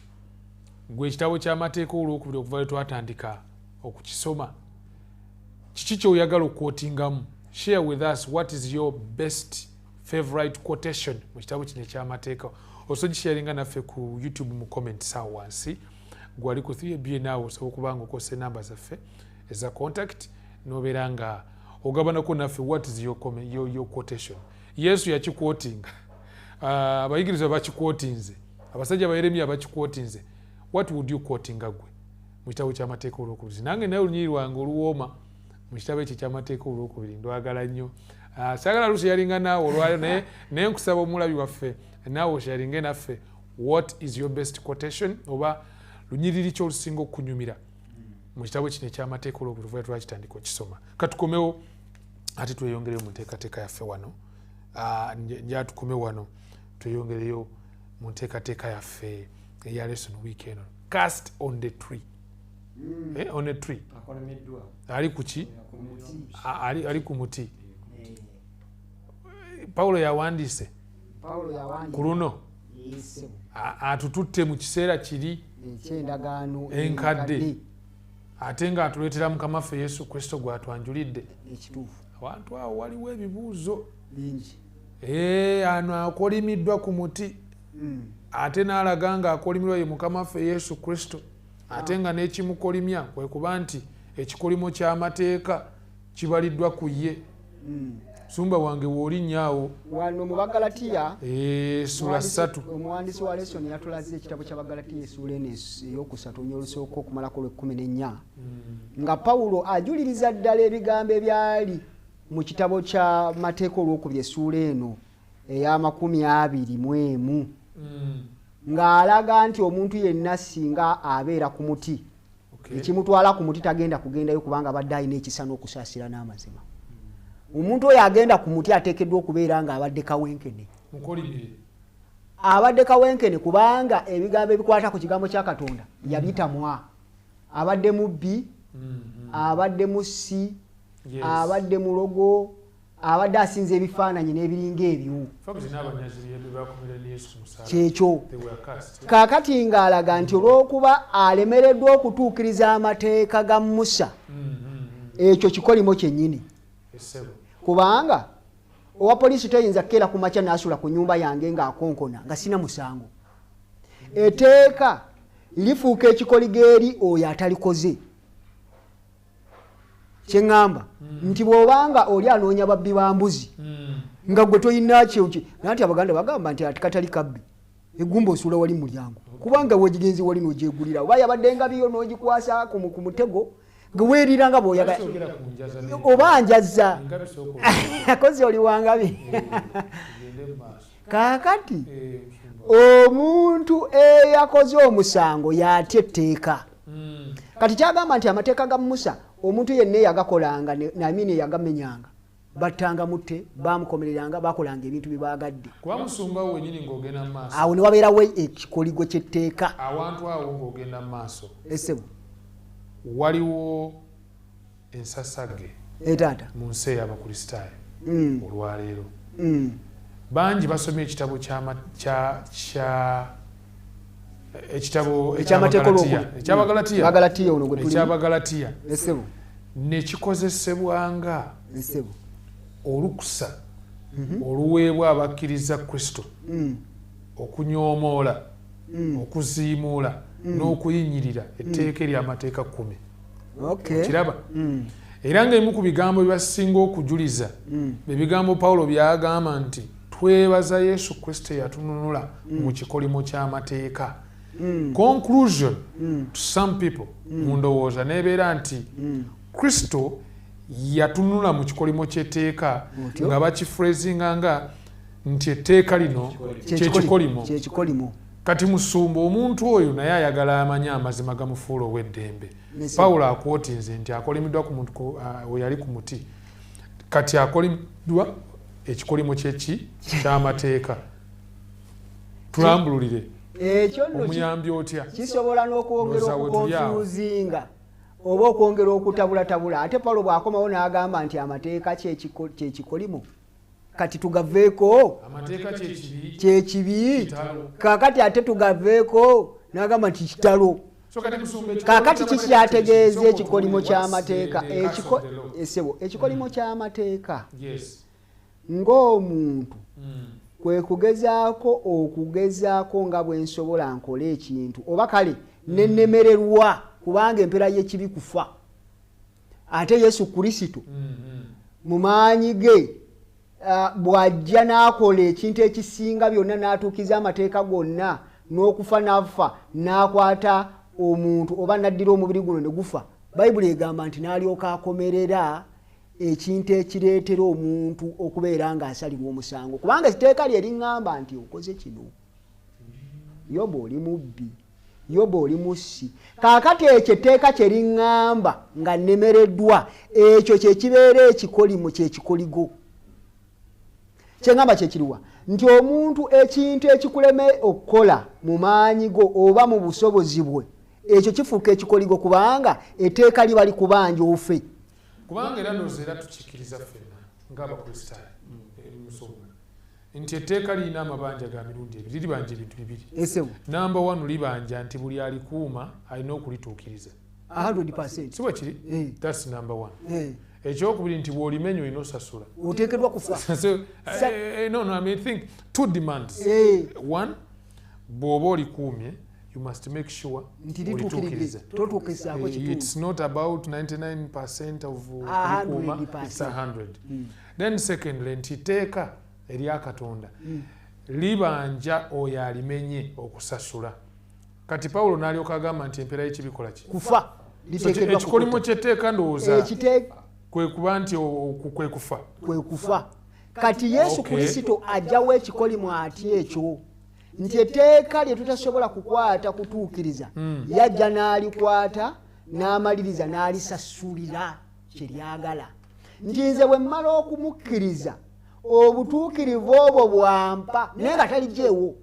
Gwe ekitabo ky'amateeka olwokubiri okuva lwe twatandika okukisoma, kiki ky'oyagala okukwotingamu? Share with us what is your best favorite quotation mu kitabo kino eky'amateeka. Osobola ogisharinga naffe ku YouTube mu comments awo wansi. Gwali ku 3BN awo osobola okuba nga okozesa enamba zaffe eza contact n'obeera nga ogabanako naffe what is your comment, your quotation. Yesu yakikwotinga, abayigirizwa bakikwotinze, abasajja ba Yeremiya bakikwotinze. What would you quotinga gwe mu kitabo ky'amateeka olwokubiri? Nange naye olunyiriri lwange oluwooma mu kitabo ekyo eky'amateeka olwokubiri ndwagala nnyo. Saagala lusharinga naawe olwayo, naye nkusaba omulabi waffe naawe osharinge naffe what is your best quotation oba lunyiriri ki olusinga okukunyumira mu kitabo kino eky'amateeka olwokubiri twakitandika okisoma. Katukomewo ate tweyongereyo mu nteekateeka yaffe wano. Nja tukome wano tweyongereyo mu nteekateeka yaffe eya lesson week eno. Cast on the tree. On a tree. Ali ku ki? Ali ku muti. Paulo yawandiise ku luno atututte mu kiseera kiri enkadde, ate ng'atuleetera Mukama waffe Yesu Kristo gw'atwanjulidde. Awantu awo waliwo ebibuuzo bingi. Ano akolimiddwa ku muti, ate n'alaga ng'akolimirwa ye Mukama waffe Yesu Kristo, ate nga n'ekimukolimya kwe kuba nti ekikolimo ky'amateeka kibaliddwa ku ye. Sumba wange w'olinnya awo wano mu Bagalatiya ssuula 3. Omuwandiisi wa lesson yatulaze ekitabo kya Bagalatiya essuula eno eyokusatu onyo olusooka okumalako lw'ekkumi n'ennya, nga Pawulo ajuliriza ddala ebigambo ebyali mu kitabo kya mateeka olwokubiri essuula eno ey'ama21, ng'alaga nti omuntu yenna singa abeera ku muti, ekimutwala ku muti tagenda kugendayo kubanga abadde alina ekisa n'okusaasira n'amazima. Omuntu oyo agenda ku muti ateekeddwa okubeera ng'abadde kawenkene. Abadde kawenkene kubanga ebigambo ebikwata ku kigambo kya Katonda yabitamwa. Abadde mubbi, abadde mussi, abadde mulogo, abadde asinza ebifaananyi n'ebiringa ebyo. Kyekyo. Kaakati ng'alaga nti olw'okuba alemereddwa okutuukiriza amateeka ga Musa, ekyo kikolimo kyennyini. Kubanga owa poliisi toyinza kukeera ku makya n'asula ku nnyumba yange ng'akonkona nga sina musango. Etteeka lifuuka ekikoligo eri oyo atalikoze. Kye ŋŋamba nti bw'obanga oli anoonya babbi ba mbuzi nga gwe toyina kye, anti Abaganda bagamba nti ati katali kabbi eggumba osuula wali mu mulyango, kubanga wegigenze wali n'ogyegulira, oba yabadde ngabiyo n'ogikwasa ku mutego nga weerira nga bw'oyagala, oba njaza akozi oli wangabi. Kaakati omuntu eyakoze omusango y'atya etteeka. Kati kyagamba nti amateeka ga Musa omuntu yenna eyagakolanga namini eyagamenyanga battanga mutte, bamukomereranga, bakolanga ebintu bye baagadde. Kuba musumba wo wenyini ng'ogenda mu maaso, awo ne wabeerawo ekikoligo ky'etteeka. Awantu awo ng'ogenda mu maaso, Esebo. Waliwo ensasagge Etaata. mu nsi ey'Abakristaayo olwaleero. Bangi basomye ekitabo kya ekitabo Ekyamateeka eky'Abagalatiya. olwokubiri. Eky'Abagalatiya. Abagalatiya ono gwe tulimu. Eky'Abagalatiya Esebo. Nekikozesebwanga Esebo. olukusa oluweebwa abakkiriza Kristo okunyoomoola, okuziimuula n'okuyinyirira etteeka ery'amateeka 10. Kiraba era ng'ebimu ku bigambo byebasinga okujuliza ebigambo Pawulo byagamba nti twebaza Yesu Kristo eyatununula mu kikolimo ky'amateeka. Conclusion to some people mu ndowooza nebeera nti Kristo yatunula mu kikolimo ky'etteeka, Otyo. nga bakifrasinga nga nti etteeka lino kyekikolimo. Kyekikolimo. Kati musumba, omuntu oyo naye ayagala amanye amazima gamufuula ow'eddembe. Yes. Pawulo akwotinze nti akolimiddwa ku muntu we yali ku muti, kati akolimiddwa ekikolimo kyeki ky'amateeka. Tulambululire. Ekyo nno Omuyambi otya? kisobola n'okwongera Ndowooza we tuli awo. okuconfusinga oba okwongera okutabulatabula. Ate Pawulo bw'akomawo n'agamba nti amateeka kyekikolimo, kati tugaveeko? Amateeka kyekibi. Kyekibi. Kitalo. Kakati ate tugaveeko n'agamba nti kitalo. So kati musumba, ekikolimo Kakati ky'amateeka kikyategeeza kiki? ekikolimo What's ky'amateeka? the curse of the law? Esebo, ekikolimo ky'amateeka ng'omuntu kwe kugezaako okugezaako nga bwe nsobola nkole ekintu oba kale nenemererwa, kubanga empeera y'ekibi kufa. Ate Yesu Kristo mu maanyi ge, bw'ajja n'akola ekintu ekisinga byonna, n'atuukiza amateeka gonna n'okufa n'afa, n'akwata omuntu oba n'addira omubiri guno ne gufa, Bayibuli egamba nti n'alyoka akomerera ekintu ekireetera omuntu okubeera ng'asalirwa omusango, kubanga etteeka lye liŋŋamba nti okoze kino, Yoba oli mubbi, Yoba oli mussi. Kaakati ekyo etteeka kye liŋŋamba nga nnemereddwa, ekyo kyekibeera ekikolimo, kyekikoligo. Kyeŋŋamba kyekiriwa nti omuntu ekintu ekikuleme okukola mu maanyi go oba mu busobozi bwe, ekyo kifuuka ekikoligo, kubanga etteeka liba likubanja ofe. Kubanga era ndowooza era tukikkiriza ffenna ng'Abakristaayo, musumba, nti etteeka lirina amabanja ga mirundi ebiri, libanja ebintu bibiri. Esebo. Number one, libanja nti buli alikuuma alina okulituukiriza. 100. Si bwe kiri? Eh. That's number one. Eh. Ekyokubiri nti bw'olimenya olina osasula. Oteekeddwa kufa. So, no, I mean, think two demands. One, bw'oba olikuumye, you must make sure Nti lituukiridde. olituukiriza. Totuukizaako kitundu. It's not about 99% of A kulikuuma, hundred it's 100. Mm. Then secondly, nti etteeka erya Katonda libanja oyo alimenye okusasula. Kati Pawulo n'alyoka agamba nti empeera y'ekibikola ki? Kufa. So, Liteekeddwa ekikolimo kukutta. ky'etteeka ndowooza kwe kuba nti kwe kufa. Kwe kufa. Kati Yesu Kristo ajjawo ekikolimo ati ekyo nti etteeka lye tutasobola kukwata kutuukiriza, yajja n'alikwata n'amaliriza n'alisasulira kyeryagala, nti nze bwe mmala okumukkiriza obutuukirivu obwo bwampa, naye nga taligyewo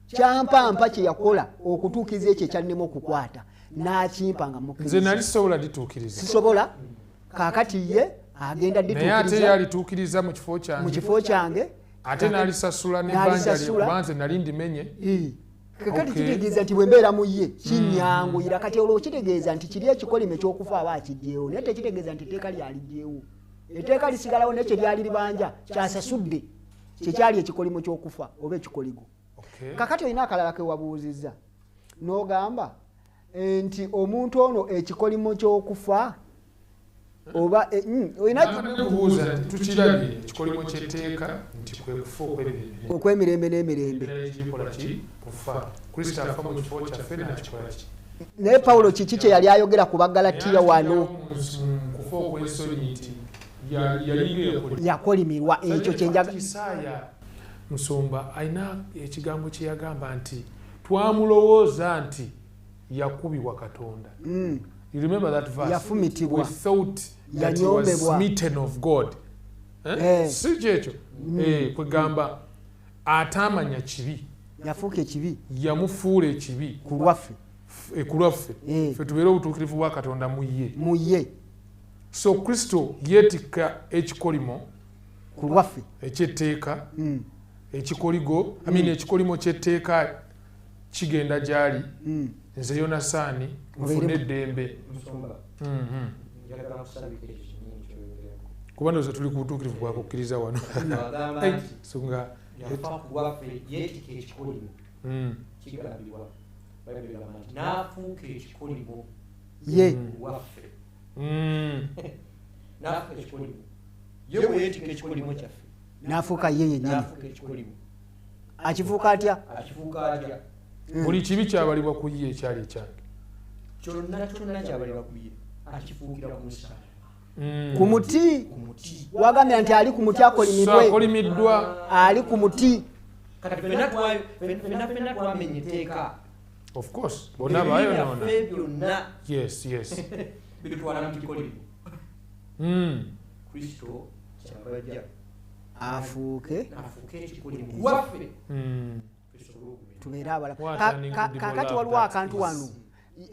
kyampa mpa kye yakola okutuukiriza ekyo ekyannema okukwata, n'akimpa nga Nze mukkiriza. nali sisobola lituukiriza. Sisobola. Kaakati ye agenda Naye ate ye lituukiriza alituukiriza mu kifo mu kyange, kifo kyange. Ate n'alisasula n'ebbanja lye, N'alisasula. kuba nze nali ndimenye. Kakati kitegeeza nti bwe mbeera mu ye kinyanguyira. Kati olwo kitegeeza nti kiri ekikolimo ekyokufa aba akigyewo, naye tekitegeeza nti etteeka lyaligyewo. Etteeka lisigalawo, naye kyeryali libanja kyasasudde, kyekyali ekikolimo ky'okufa oba ekikoligo. Kakati olina akalala kewabuuzizza n'ogamba nti omuntu ono ekikolimo ky'okufa oba olina Kubuuza nti tukirabye ekikolimo ky'etteeka nti kwe kufa okw'emirembe. Okw'emirembe n'emirembe. Kikola ki? Kufa. Kristo afa mu kifo kyaffe n'akikola ki? Naye Pawulo kiki kye yali ayogera ku Bagalatiya wano? Mu kufa okw'ensonyi nti yalinga eyakola Yakolimirwa. Ekyo kyenjaga Isaaya, musumba, alina ekigambo kye yagamba nti twamulowooza nti yakubibwa Katonda. You remember that verse? Yafumitibwa. We thought that he was Yanyoomebwa. smitten of God. Eh? Eh. Si kyekyo. Eh, kwegamba ataamanya kibi Yafuuka ekibi yamufuula ekibi ku lwaffe. Ku lwaffe, Eh. ffe tubeere obutuukirivu bwa Katonda mu ye. Mu ye. So Kristo yeetikka ekikolimo ku lwaffe ekyetteeka, ekikoligo, I mean, ekikolimo kyetteeka kigenda gyali, nze Yonasaani nfune eddembe. Musumba, njagala nkusabika ekyo kinnyini kyoyogerako. Kuba ndowooza tuli ku butuukirivu bwakukkiriza wano. Agamba Eh, nti so nga yafa ku lwaffe, yeetika ekikolimo. Kigambibwa Bayibuli egamba nti n'afuuka ekikolimo ye ku lwaffe. N'afuuka ekikolimo. Ye bwe yeetika ekikolimo kyaffe, n'afuuka ye yennyini. N'afuuka ekikolimo. Akifuuka atya? Akifuuka atya? Buli kibi kyabalibwa ku ye ekyali ekyange. Kyonna kyonna kyabalibwa ku ye, akifuukira ku musalaba. Ku muti. Ku muti. Wagambira nti ali ku muti So akolimirwe. akolimiddwa. Ali ku muti. Kati ffenna twamenya etteeka. Of course, bonna Ebibi bayonoona. byaffe byonna Yes. bitutwala mu kikolimo. Kristo kyava ajja afuuke afuuke ekikolimo ku lwaffe, tusobole okubeera. Tubeere abalamu. What an incredible Kaakati love waliwo that akantu is. wano.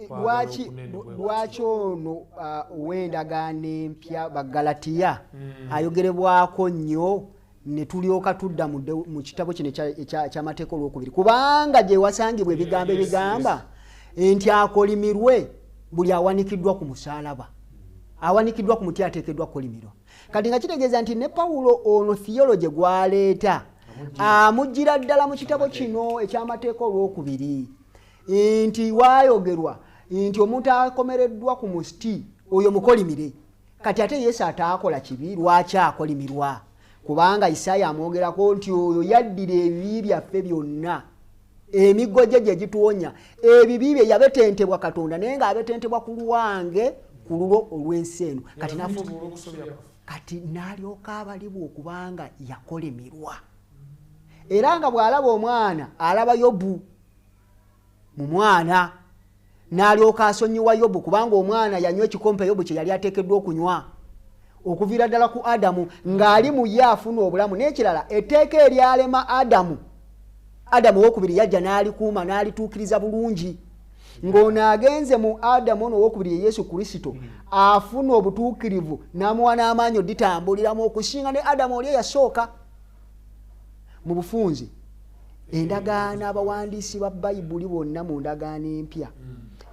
Kwagala okunene bwe kutyo. Lwaki ono ow'endagaano empya Bagalatiya ayogerebwako nnyo ne tulyoka tudda mu kitabo kino eky'amateeka olwokubiri, kubanga gye wasangibwa ebigambo ebigamba nti akolimirwe buli awanikiddwa ku musaalaba, awanikiddwa ku muti ateekeddwa kukolimirwa. Kati nga kitegeeza nti ne Pawulo ono theology gw'aleeta amugira ddala mu kitabo kino eky'amateeka olwokubiri, nti waayogerwa nti omuntu akomereddwa ku muti oyo mukolimire. Kati ate Yesu ataakola kibi lwaki akolimirwa? Kubanga Isaaya amwogerako nti oyo yaddira ebibi byaffe byonna, emiggo gye gye gituwonya, ebibi bye yabetentebwa Katonda, naye ng'abetentebwa ku lwange, ku lulwo olw'ensi eno. Kati Yafumitibwa olw'okusobya kwaffe. Kati n'alyoka abalibwa okubanga yakolemirwa. Era nga bw'alaba omwana alaba Yobu mu mwana, n'alyoka asonyiwa Yobu, kubanga omwana yanywa ekikompe Yobu kye yali ateekeddwa okunywa okuviira ddala ku Adamu, ng'ali mu ye afuna obulamu. N'ekirala, etteeka eryalema Adamu, Adamu owokubiri yajja n'alikuuma n'alituukiriza bulungi. Ng'ono agenze mu Adamu ono owokubiri ye Yesu Kristo, afuna obutuukirivu n'amuwa n'amaanyi oditambuliramu okusinga ne Adamu oli eyasooka. Mu bufunze, endagaano, abawandiisi ba Bayibuli bonna mu ndagaano empya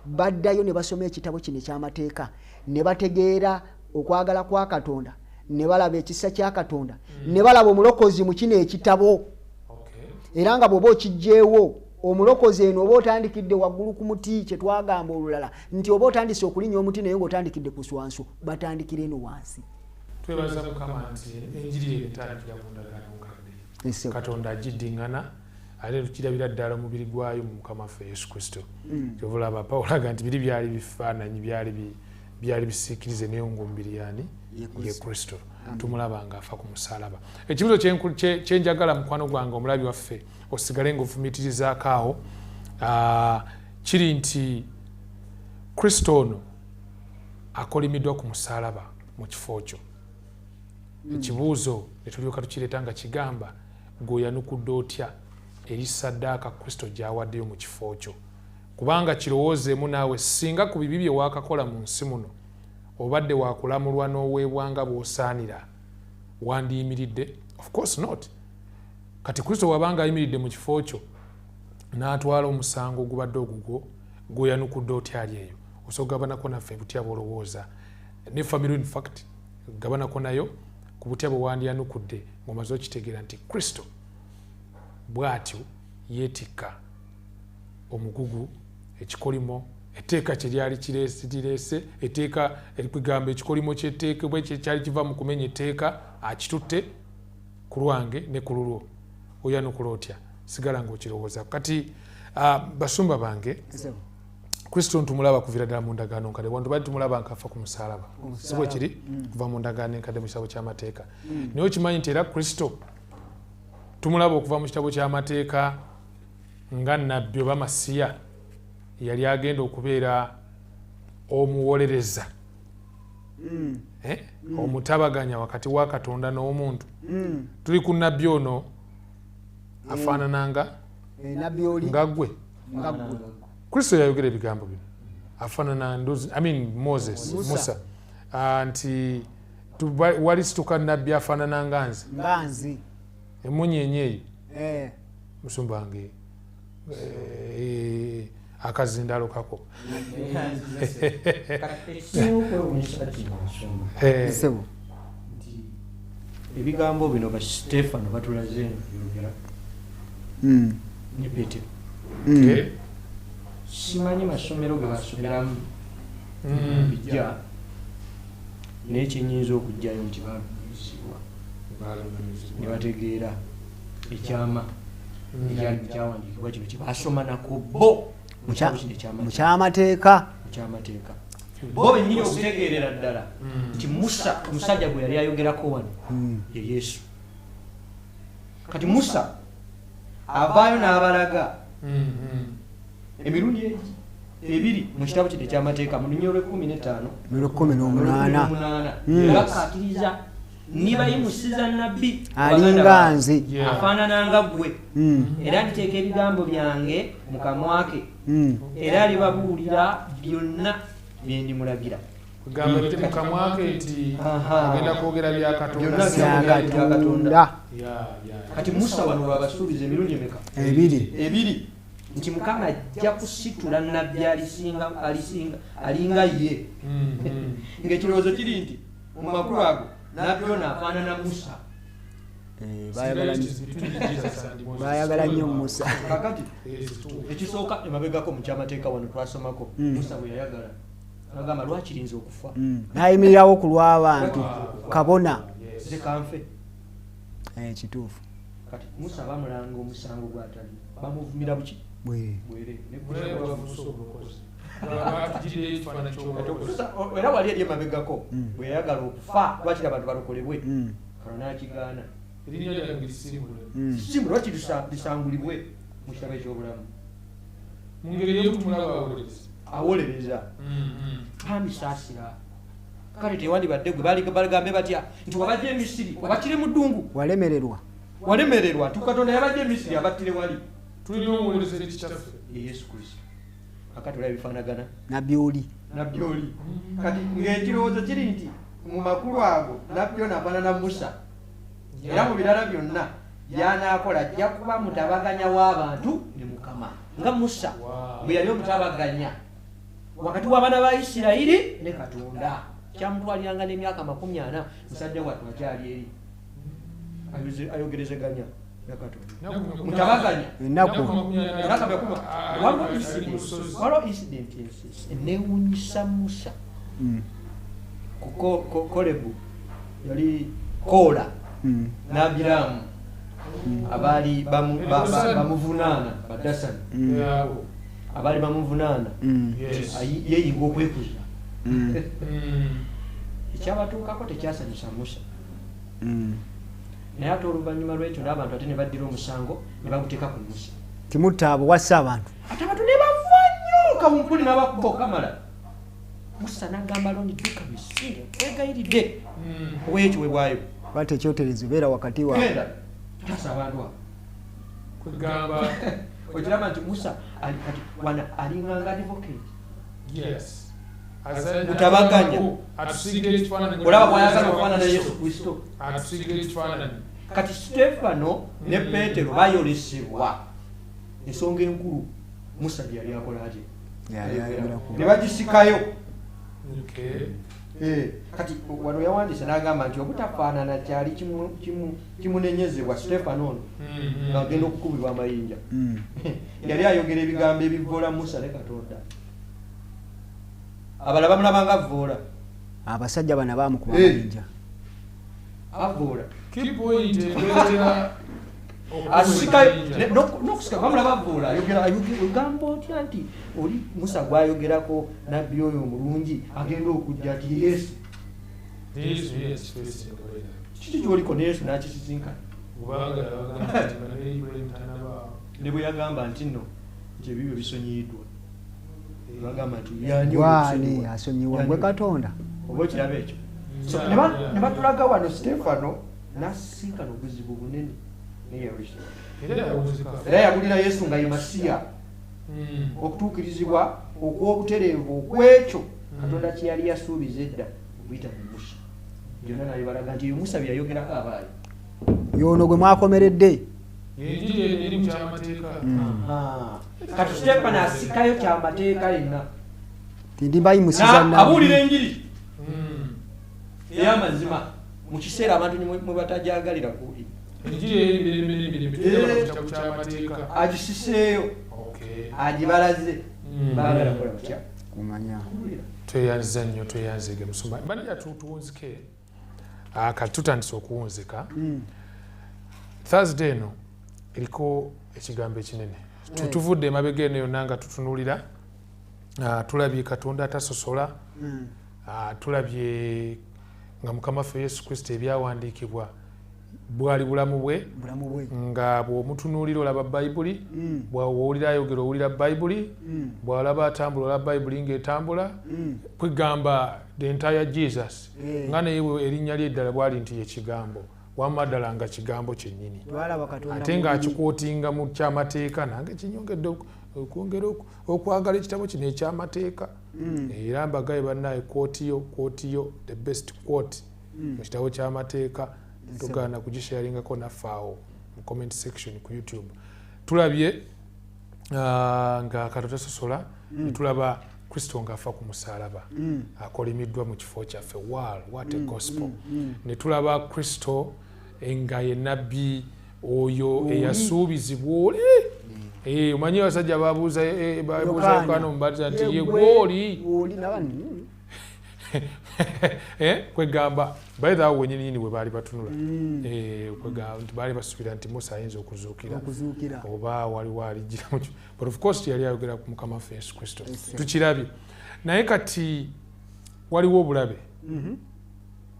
baddayo ne basoma ekitabo kino eky'amateeka ne bategeera okwagala kwa Katonda, ne balaba ekisa kya Katonda, ne balaba omulokozi mu kino ekitabo. Era nga bw'oba okiggyeewo omulokozi eno, oba otandikidde waggulu ku muti, kye twagamba olulala nti oba otandise okulinnya omuti naye ng'otandikidde ku swanso, batandikira eno wansi. Twebaza Mukama nti enjiri eno etandikira mu ndagaano nkadde. Ese. Katonda agiddingana ate tukirabira ddala omubiri gwayo mu Mukama waffe Yesu Kristo. Kyova olaba Pawulo aga nti biri byali bifaananyi, byali bisiikirize, naye ng'omubiri yani ye Kristo. Tumulaba ng'afa ku musaalaba. Ekibuzo kyenjagala mukwano gwange omulabi waffe osigale ng'ofumiitirizaako awo, kiri nti Kristo ono akolimiddwa ku musaalaba mu kifo kyo. Ekibuuzo ne tulyoka tukireeta nga kigamba, gweoyanukudde otya eri saddaaka Kristo gy'awaddeyo mu kifo kyo? Kubanga kirowoozeemu naawe, singa ku bibi bye waakakola mu nsi muno obadde wakulamulwa n'oweebwa nga bw'osaanira, wandiyimiridde? Of course not. Kati Kristo wabanga ayimiridde mu kifo kyo n'atwala omusango ogubadde ogugwo, gweoyanukudde otya ali eyo? Osobola okugabanako naffe butya bw'olowooza ne family, in fact gabanako nayo ku butya bwe wandiyanukudde ng'omaze okitegeera nti Kristo bw'atyo yeetikka omugugu, ekikolimo etteeka kye lyali kireese, etteeka erikugamba ekikolimo ky'etteeka bwe kyali kiva mu kumenya etteeka, akitutte ku lwange ne ku lulwo. Oyanukula otya? Sigala ng'okirowooza. Kati basumba bange, Kristo ntumulaba kuviira ddala mu ndagaano nkadde. Wantu bali tumulaba nkafa ku musaalaba, si bwe kiri? Kuva mu ndagaano enkadde mu kitabo ky'amateeka. Naye okimanyi nti era Kristo tumulaba okuva mu kitabo ky'amateeka nga nabbi oba masiya yali agenda okubeera Omuwolereza, omutabaganya wakati wa Katonda n'omuntu. Tuli ku nabbi ono afaanananga Nabbi oli nga ggwe. Nga ggwe. Kristo yayogera ebigambo bino, afaanana I mean Moses, Musa. Nti walisituka nabbi afaanana nga nze. Nga nze. Emunyenye eyo. Musumba wange, akazindalo kako. Ekisinga okwewuunyisa kino, nsumba, Ssebo. nti ebigambo bino ba Stefano batulaze nga byogera ne Petero. Simanyi masomero ge basomeramu bijja, naye kyenyinza okugjayo nti balumizibwa ne bategeera ekyama ekyali mu kyawandiikibwa kino kyebasoma nako bo mu kitabo kino ekyamateeka. Mu kyamateeka. Mu kyamateeka bo bennyini okutegeerera ddala nti Musa, omusajja gwe yali ayogerako wano, ye Yesu. Kati Musa avaayo n'abalaga emirundi ebiri mu kitabo kino ekyamateeka, mu lunyiriri lw'e15. Mu lw'e18. 18, bakkaatiriza nibayimusiza nabbi alinga nze. Afaanana nga ggwe, era nditeeka ebigambo byange mu kamwa ke, era alibabuulira byonna bye ndimulagira. Kugamba nti mu kamwa ke nti agenda kwogera bya Katonda. Byonna bya bya Katonda. Katonda. Kati Musa wano lwabasuubiza emirundi emeka? Ebiri. Ebiri, nti Mukama ajja kusitula nabbi alisinga alisinga alinga ye, ng'ekirowoozo kiri nti mu makulu ago nabbi ono afaanana Musa. Baayagala nnyo Musa. Kakati ekisooka, emabegako mu kyamateeka wano twasomako Musa bwe yayagala agamba, lwakirinza okufa. N'ayimirirawo ku lw'abantu, kabona. Nze kanfe. Kituufu. Kati Musa bamulanga omusango gwatali, bamuvumira buki? Bwere. Bwere. Batugiddeyo ekifaananyi ky'obulokozi. Era wali eri emabegako bwe yayagala okufa lwakiri abantu balokolebwe, kano n'akigaana. Erinnya lyange lisimbule. Simu lwaki lisangulibwe mu kitabo ekyobulamu. Mu ngeri ey'otumulaba awolereza. Awolereza, bambi saasira. Kale tewandibadde gwe baali bagambe batya nti wabajja emisiri wabattire mu ddungu? Walemererwa. Walemererwa nti Katonda yabajja emisiri abattire wali. Tulina omuwolereza eri Kitaffe. Ye Yesu Kristo. Kakati olaba bifaanagana. Nabbi oli. Nabbi oli. Kati ng'ekirowoozo kiri nti mu makulu ago nabbi ono afaanana Musa, era mu birala byonna by'anaakola ajja kuba mutabaganya w'abantu ne Mukama, nga Musa bwe yali omutabaganya wakati w'abaana ba Isirayiri ne Katonda. Kyamutwaliranga n'emyaka 40, musajja wattu akyali eri ayogerezeganya ne Katonda, mutabaganya. Ennaku. Emyaka 40. Waliwo incident enewunyisa Musa ku Kolebu, yali Koola n'Abiraamu abaali bamuvunaana, badasani abaali bamuvunaana yeeyinga okwekuza. Ekyabatuukako tekyasanyusa Musa, naye ate oluvannyuma lw'ekyo n'abantu ate ne baddira omusango ne baguteeka ku Musa. Timutta abo, wassa abantu. Ate abantu ne bafa nnyo, kawumpuli n'abakuba okamala. Musa n'agamba Alooni, dduka misinde, kwegayiridde, oweyo ekiweebwayo. Kwata ekyoterezo, beera wakati waabwe. Genda taasa abantu abo. Kwegamba okiraba nti Musa kati wano alinganga advocate. Mutabaganya. Atusiigira ekifaananyi. Olaba bw'ayagala okufaanana Yesu Kristo. Atusiigira ekifaananyi. Kati Stefano ne Peetero bayolesebwa ensonga enkulu Musa gye yali akola atya? Yali ayogerako. Ne bagisikayo. Kati wano yawandiise n'agamba nti obutafaanana kyali kimunenyezebwa Stefano ono ng'agenda okukubibwa amayinja. Yali ayogera ebigambo ebivvoola Musa ne Katonda. Abalala bamulaba nga avvoola. Abasajja bano baamukuba amayinja. Avvoola. Key point ekuleetera okukuba asikayo amayinja. N'okusika bamulaba avvoola, ayogera ogamba otya nti oli Musa gw'ayogerako, nabbi oyo omulungi agenda okujja, ati Yesu. Yesu ye yakifeesinga bwera. Kiki ky'oliko ne Yesu n'akisisinkana? Kubanga yabagamba nti nga ne Ibulayimu tannabaawo. Ne bwe yagamba nti nno nti ebibyo bisonyiyiddwa. Bagamba nti yani Gwani asonyiwa gwe Katonda. Oba okiraba ekyo. So ne batulaga wano Stefano n'asisinkana obuzibu bunene ne Yerusalemu. Era yabulira Yesu nga ye Masiya, okutuukirizibwa okw'obutereevu okw'ekyo Katonda kye yali yasuubiza edda okuyita mu Musa. Byonna nabibalaga nti Musa bye yayogerako abaayo. Y'ono gwe mwakomeredde. Enjiri eri mu kyamateeka. Kati Stefano asikayo kyamateeka yenna. Ndimbayimusiza nabbi. Abuulira enjiri ey'amazima mu kiseera abantu mwe batajagalira kuwulira. Enjiri eri mirembe n'emirembe tugenda ku kyamateeka. Agisiseeyo. Agibalaze. Baagala kukola batya? Kumanya. Tweyanziza nnyo, tweyanzige musumba. Banija tuwunzike. Kati tutandise okuwunzika. Thursday eno eriko ekigambo ekinene. Tuvudde emabega eno yonna nga tutunuulira. Tulabye Katonda atasosola. Tulabye nga Mukama waffe Yesu Kristo ebyawandiikibwa bwali bulamu bwe, nga bw'omutunuulira olaba Bayibuli, bw'owulira ayogera owulira Bayibuli, bw'alaba atambula olaba Bayibuli ng'etambula, kwegamba the entire Jesus, nga naye erinnya lye eddala bwali nti ye kigambo, wamma ddala nga kigambo kyennyini. Ate ng'akikootinga mu kyamateeka, nange kinyongedde okwongera okwagala ekitabo kino ekyamateeka. Era mbagaye bannaye kootiyo, kootiyo, the best quote mu kitabo ky'amateeka. Tugaana kugisharingako naffe awo mu comment section ku YouTube. Tulabye nga Katonda tasosola, tulaba Kristo ng'afa ku musaalaba, akolimiddwa mu kifo kyaffe. Wow, what a gospel. Ne tulaba Kristo nga ye nabbi oyo eyasuubizibwa oli. Omanyi abasajja babuuza Yokaana Omubatiza nti ye gw'oli. Kwegamba by the way wenyini nyini we baali batunula, kwegamba nti baali basuubira nti Musa ayinza okuzuukira oba waliwo alijjira, but of course yali ayogera ku Mukama waffe Yesu Kristo. Tukirabye. Naye kati waliwo obulabe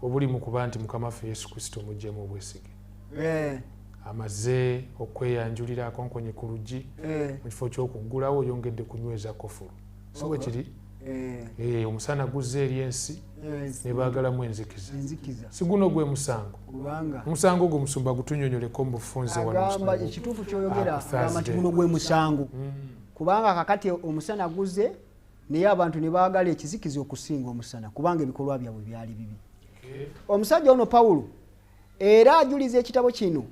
obuli mu kuba nti Mukama waffe Yesu Kristo muggyemu obwesige. Amaze okweyanjulira akonkonye ku luggi, mu kifo ky'okuggulawo oyongedde kunyweza kofulu. Si bwe kiri? Omusana guzze eri ensi ne baagalamu enzikiza. Si guno gwe musango. Omusango ogwo musumba gutunyonyoleko mu bufunze wano. Agamba ekituufu ky'oyogera, agamba nti guno gwe musango. Kubanga kakati omusana guzze naye abantu ne baagala ekizikiza okusinga omusana, kubanga ebikolwa byabwe byali bibi. Omusajja ono Pawulo era ajuliza ekitabo kino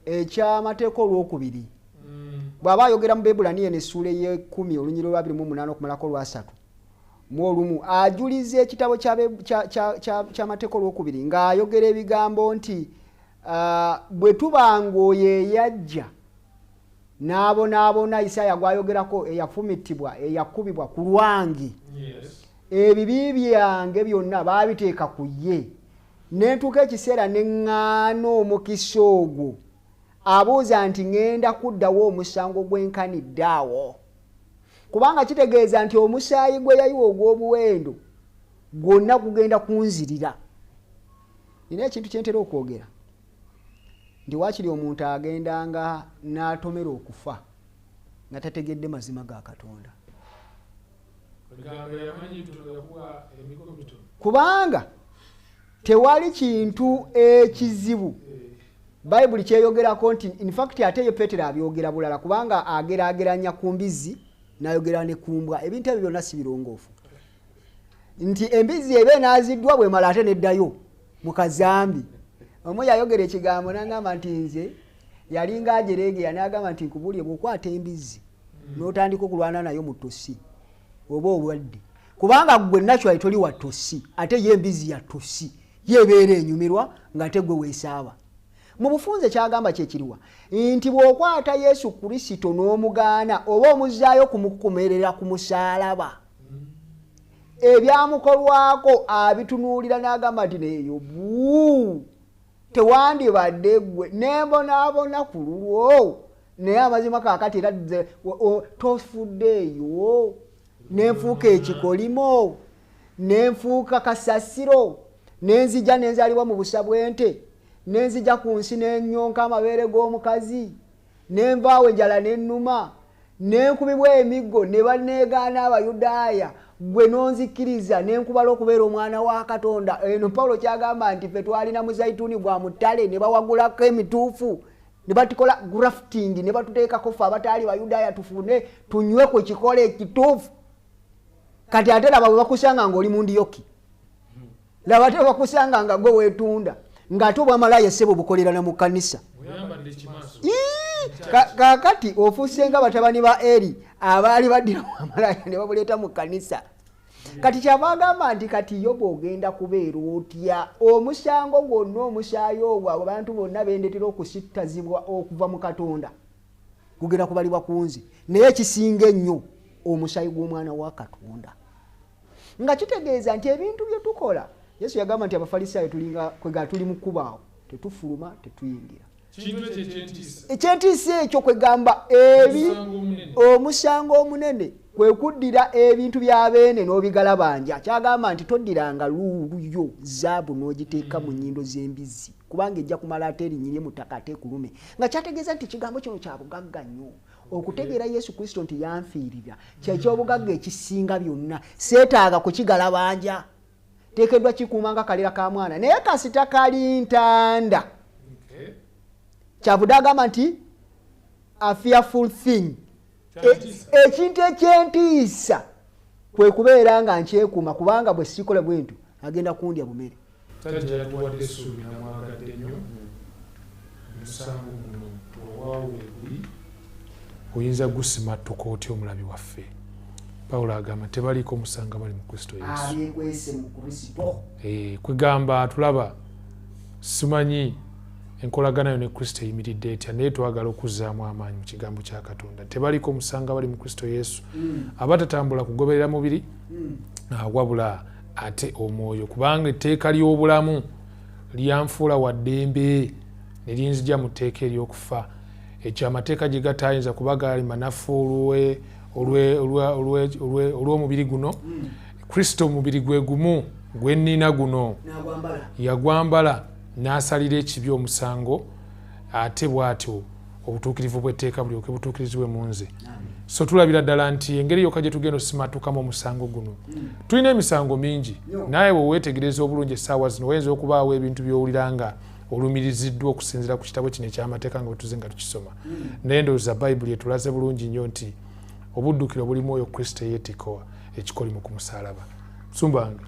ekyamateeka olwokubiri. Bw'aba ayogera mu Bebbulaniya n'essuula ey'ekumi olunyiriri lwa 28 okumalako olwasatu mu olumu, ajuliza ekitabo ky'amateeka olwokubiri ng'ayogera ebigambo nti bwe tubanga oyo eyajja n'abonaabona Isaaya gw'ayogerako eyafumitibwa eyakubibwa ku lwange, ebibi byange byonna baabiteeka ku ye, ne ntuuka ekiseera ne ŋŋaana omukisa ogwo. Abuuza nti ŋŋenda kuddawo omusango gwenkanidde awo, kubanga kitegeeza nti omusaayi gwe yayiwa ogw'omuwendo gwonna gugenda kunzirira. Nina ekintu kye ntera okwogera nti waakiri omuntu agendanga n'atomera okufa nga tategedde mazima ga Katonda, kubanga tewali kintu ekizibu Bayibuli kyeyogerako nti in fact ate ye Peetero abyogera bulala, kubanga ageraageranya ku mbizzi n'ayogera ne ku mbwa. Ebintu ebyo byonna si birongoofu, nti embizzi eba enaaziddwa bwemala ate neddayo mu kazambi. Omu yayogera ekigambo n'agamba nti nze yalinga ajereegeya, n'agamba nti nkubuulire, bw'okwata embizzi n'otandika okulwana nayo mu ttosi oba obwadde, kubanga ggwe naturally toli wa ttosi, ate ye embizzi ya ttosi, ye ebeera enyumirwa ng'ate ggwe weesaaba. Mu bufunze kyagamba kyekiriwa nti bw'okwata Yesu Kristo n'omugaana oba omuzzaayo kumukumerera ku musaalaba, ebyamukolwako abitunuulira n'agamba nti neeyo buu tewandibadde ggwe nembonaabona ku lulwo, naye amazima kaakati era tofuddeeyo, nenfuuka ekikolimo, nenfuuka kasasiro, nenzija nenzaalibwa mu busa bw'ente, nenzija ku nsi nenyonka amabeere g'omukazi, nenvaawo enjala nennuma, Nenkubibwa emiggo ne banneegaana Abayudaaya, gwe n'onzikiriza nenkubala okubeera omwana wa Katonda. Eno Pawulo kyagamba nti ffe twalina muzayituuni gwa mutale ne bawagulako emituufu ne batukola grafting ne batuteekako ffe abataali Bayudaaya tufune tunywe ku kikolo ekituufu. Kati ate laba bwe bakusanga ng'oli mu ndiyoki, laba ate bakusanga nga gwe weetunda, ng'ate obwamalaaya ssebo bukolera na mu kkanisa. Kaakati ofuuse nga batabani ba Eri abaali baddira obwamalaaya ne babuleeta mu kkanisa. Kati kyava agamba nti kati Yobu ogenda kubeera otya? Omusango gwonna, omusaayi ogwo abantu bonna bendetera okusittazibwa okuva mu Katonda gugenda kubalibwa ku nze, naye ekisinga ennyo omusaayi gw'omwana wa Katonda. Nga kitegeeza nti ebintu bye tukola, Yesu yagamba nti Abafalisaayo tulinga kwega tuli mu kkubaawo, tetufuluma tetuyingira. Ekyentiisa ekyo kwegamba omusango omunene kwe kuddira ebintu bya beene n'obigalabanja. Kyagamba nti toddiranga luulu yo zaabu n'ogiteeka mu nnyindo z'embizzi, kubanga ejja kumala ate erinnyirye mu ttaka ate ekulume. Nga kyategeeza nti ekigambo kino kya bugagga nnyo. Okutegeera Yesu Kristo nti yanfiirira kyekyobugagga ekisinga byonna, seetaaga kukigalabanja, teekeddwa kikuuma nga kalira ka mwana, naye kasita kali ntanda. Kyavudde agamba nti a fearful thing, ekintu ekyentiisa kwe kubeera nga nkyekuuma, kubanga bwe sikola bwe ntyo agenda kundya bumere. Sajja yatuwadde essuubi namwagadde nnyo. Omusango guno wewaawo weguli, oyinza gusimattuka otya omulabi waffe? Pawulo agamba tebaliiko omusango abali mu Kristo Yesu. Abeekwese mu Kristo. Kwegamba tulaba simanyi enkolagana yo ne Kristo eyimiridde etya, naye twagala okuzzaamu amaanyi mu kigambo kya Katonda. Tebaliiko omusango abali mu Kristo Yesu, abatatambula kugoberera mubiri, wabula ate omwoyo, kubanga etteeka ly'obulamu lyanfuula wa ddembe ne linzija mu tteeka ery'okufa. Ekyo amateeka gye gatayinza kuba gaali manafu olw'omubiri guno. Kristo omubiri gwe gumu gwe nnina guno yagwambala n'asalira ekibi omusango, ate bw'atyo obutuukirivu bw'etteeka bulyoke butuukirizibwe mu nze. So tulabira ddala nti engeri yokka gye tugenda osimatukamu omusango guno, tulina emisango mingi, naye bwe weetegereza obulungi essaawa zino oyinza okubaawo ebintu by'owulira nga olumiriziddwa okusinziira ku kitabo kino eky'amateeka nga bwe tuze nga tukisoma. Naye ndowooza Bayibuli etulaze bulungi nnyo nti obuddukiro bulimu oyo Kristo eyeetikka ekikolimo ku musaalaba. Musumba wange,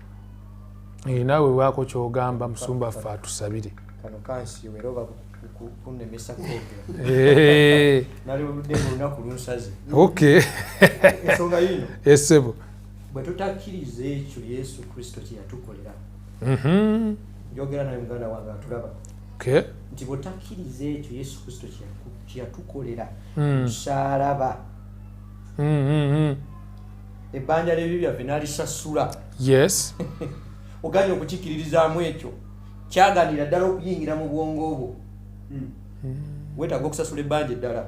naawe waako ky'ogamba, musumba ffe atusabire. Kano kansiiwe era oba kunnemesa kwogera. Nali oludde ng'olunaku lunsaze. Okay. Ensonga yiino. Essebo. Bwe tutakkiriza ekyo Yesu Kristo kye yatukolera. Njogera naye muganda wange atulaba. Okay. Nti bw'otakkiriza ekyo Yesu Kristo kye yatukolera musaalaba. Ebbanja ly'ebibi byaffe n'alisasula. Yes. Oganye okukikkiririzaamu ekyo kyaganira ddala okuyingira mu bwongo bwo. Weetaaga okusasula ebbanja eddala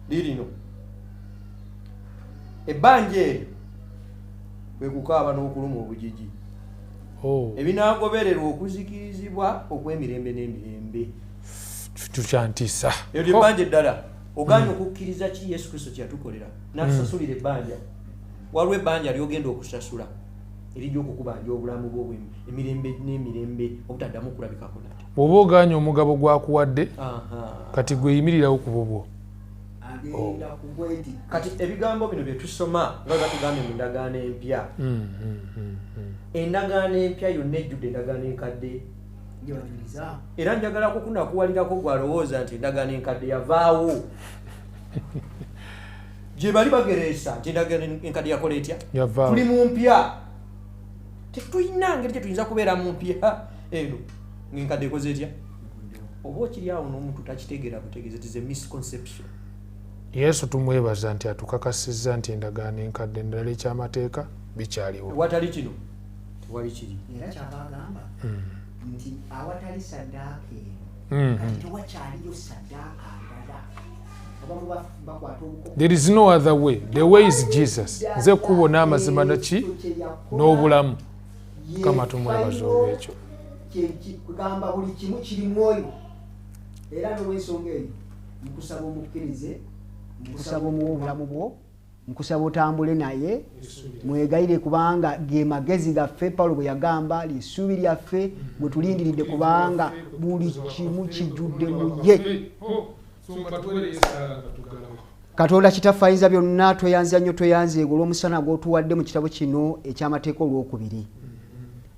lirino. Ebbanja eryo kwe kukaaba n'okuluma obugigi. Ebinaagobererwa okuzikirizibwa okw'emirembe n'emirembe. Tukyantiisa. Eryo ebbanja eddala. Oganye okukkiriza ki Yesu Kristo kye yatukolera n'atusasulira ebbanja. Waliwo ebbanja ly'ogenda okusasula erijja okukubanja obulamu bwo emirembe n'emirembe obutaddamu kulabikako nate. Bw'oba oganye omugabo gwakuwadde, kati gwe yimirirawo ku bubwo. Kati ebigambo bino bye tusoma nga batugambye mu ndagaano empya. Endagaano empya yonna ejjudde endagaano enkadde. Era njagala kukunakuwalirako gw'alowooza nti endagaano enkadde yavaawo. Gye bali bagereesa nti endagaano enkadde yakola etya? Tuli mu mpya. Tetulina ngeri gye tuyinza kubeera mu mpya eno ng'enkadde ekoze etya? Oba okiri awo n'omuntu takitegeera butegeezi, it is a misconception. Yesu tumwebaza nti atukakasizza nti endagaano enkadde endala ekyamateeka bikyaliwo. Ewatali kino tewali kiri. Era kyava agamba nti awatali saddaaka eno kati tewakyaliyo saddaaka ndala. There is no other way. The way is Jesus. Nze kkubo n'amazima naki n'obulamu. Mukama tumwebaza olw'ekyo. Kugamba buli kimu kiri mwoyo. Era n'olw'ensonga eyo nkusaba omukkirize Nkusaba omuwa obulamu bwo, nkusaba otambule naye, mwegayire, kubanga ge magezi gaffe. Pawulo bwe yagamba, lyessuubi lyaffe gwe tulindiridde, kubanga buli kimu kijjudde mu ye. Katonda Kitaffe ayinza byonna, tweyanza nnyo, tweyanzeege olw'omusana gw'otuwadde mu kitabo kino eky'Amateeka Olwokubiri.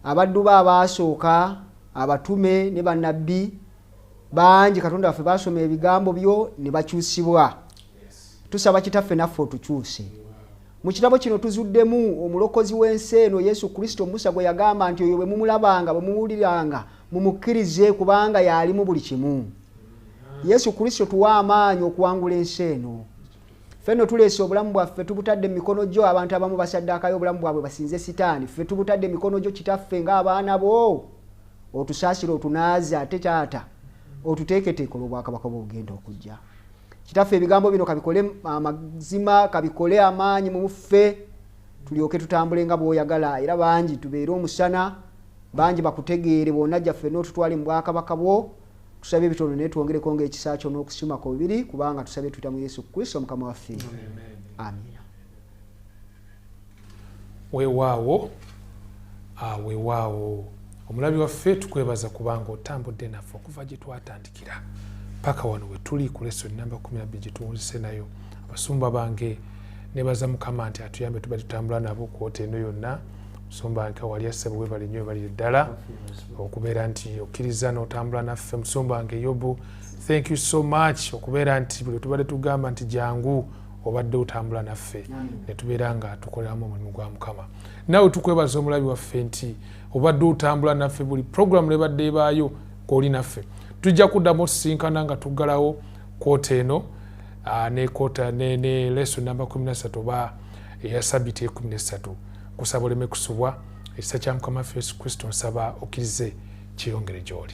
Abaddu be abaasooka, abatume ne bannabbi bangi, Katonda waffe, baasoma ebigambo byo ne bakyusibwa. Tusaba, Kitaffe, naffe otukyuse. Mu kitabo kino tuzuddemu omulokozi w'ensi eno, Yesu Kristo, Musa gwe yagamba nti oyo bwe mumulabanga, bwe muwuliranga, mumukkirize, kubanga y'alimu buli kimu. Yesu Kristo, tuwa amaanyi okuwangula ensi eno. Ffe nno tuleese obulamu bwaffe, tubutadde mu mikono gyo. Abantu abamu basaddaakayo obulamu bwabwe basinze Sitaani. Ffe tubutadde mu mikono gyo, Kitaffe, ng'abaana bo. Otusaasire, otunaaze, ate Taata otuteeketeeke olw'obwakabaka bwobugenda okujja. Kitaffe, ebigambo bino kabikole amazima, kabikole amaanyi mu ffe, tulyoke tutambule nga bw'oyagala, era bangi tubeere omusana, bangi bakutegeere. Bw'onajja, ffenna otutwale mu bwakabaka bwo. Tusabye ebitono, naye twongereko ng'ekisa kyo n'okusiima kwo bibiri, kubanga tusabye tuyita mu Yesu Kristo Mukama waffe, amiina. Weewaawo, weewaawo. Omulabi waffe, tukwebaza kubanga otambudde naffe okuva gye twatandikira paka wano we tuli ku lesson namba 12 gye tuwunzise nayo. Abasumba bange, nebaza Mukama nti atuyambe, tuba tutambula nabo quarter eno yonna. Musumba wange wali assebo, webale nnyo, webalire ddala okubeera nti okkiriza n'otambula naffe. Musumba wange Yobu, thank you so much okubeera nti buli tubadde tugamba nti jangu, obadde otambula naffe ne tubeera nga tukoleramu omulimu gwa Mukama. Naawe tukwebaza, omulabi waffe, nti obadde otambula naffe buli programu lebadde ebaayo ng'oli naffe. Tujja kuddamu osisinkana nga tuggalawo quarter eno ne quarter ne lesson namba 13 oba eya sabiti 13. Kusaba oleme kusubwa. Ekisa kya Mukama waffe Yesu Kristo nsaba okkirize kyeyongere gy'oli.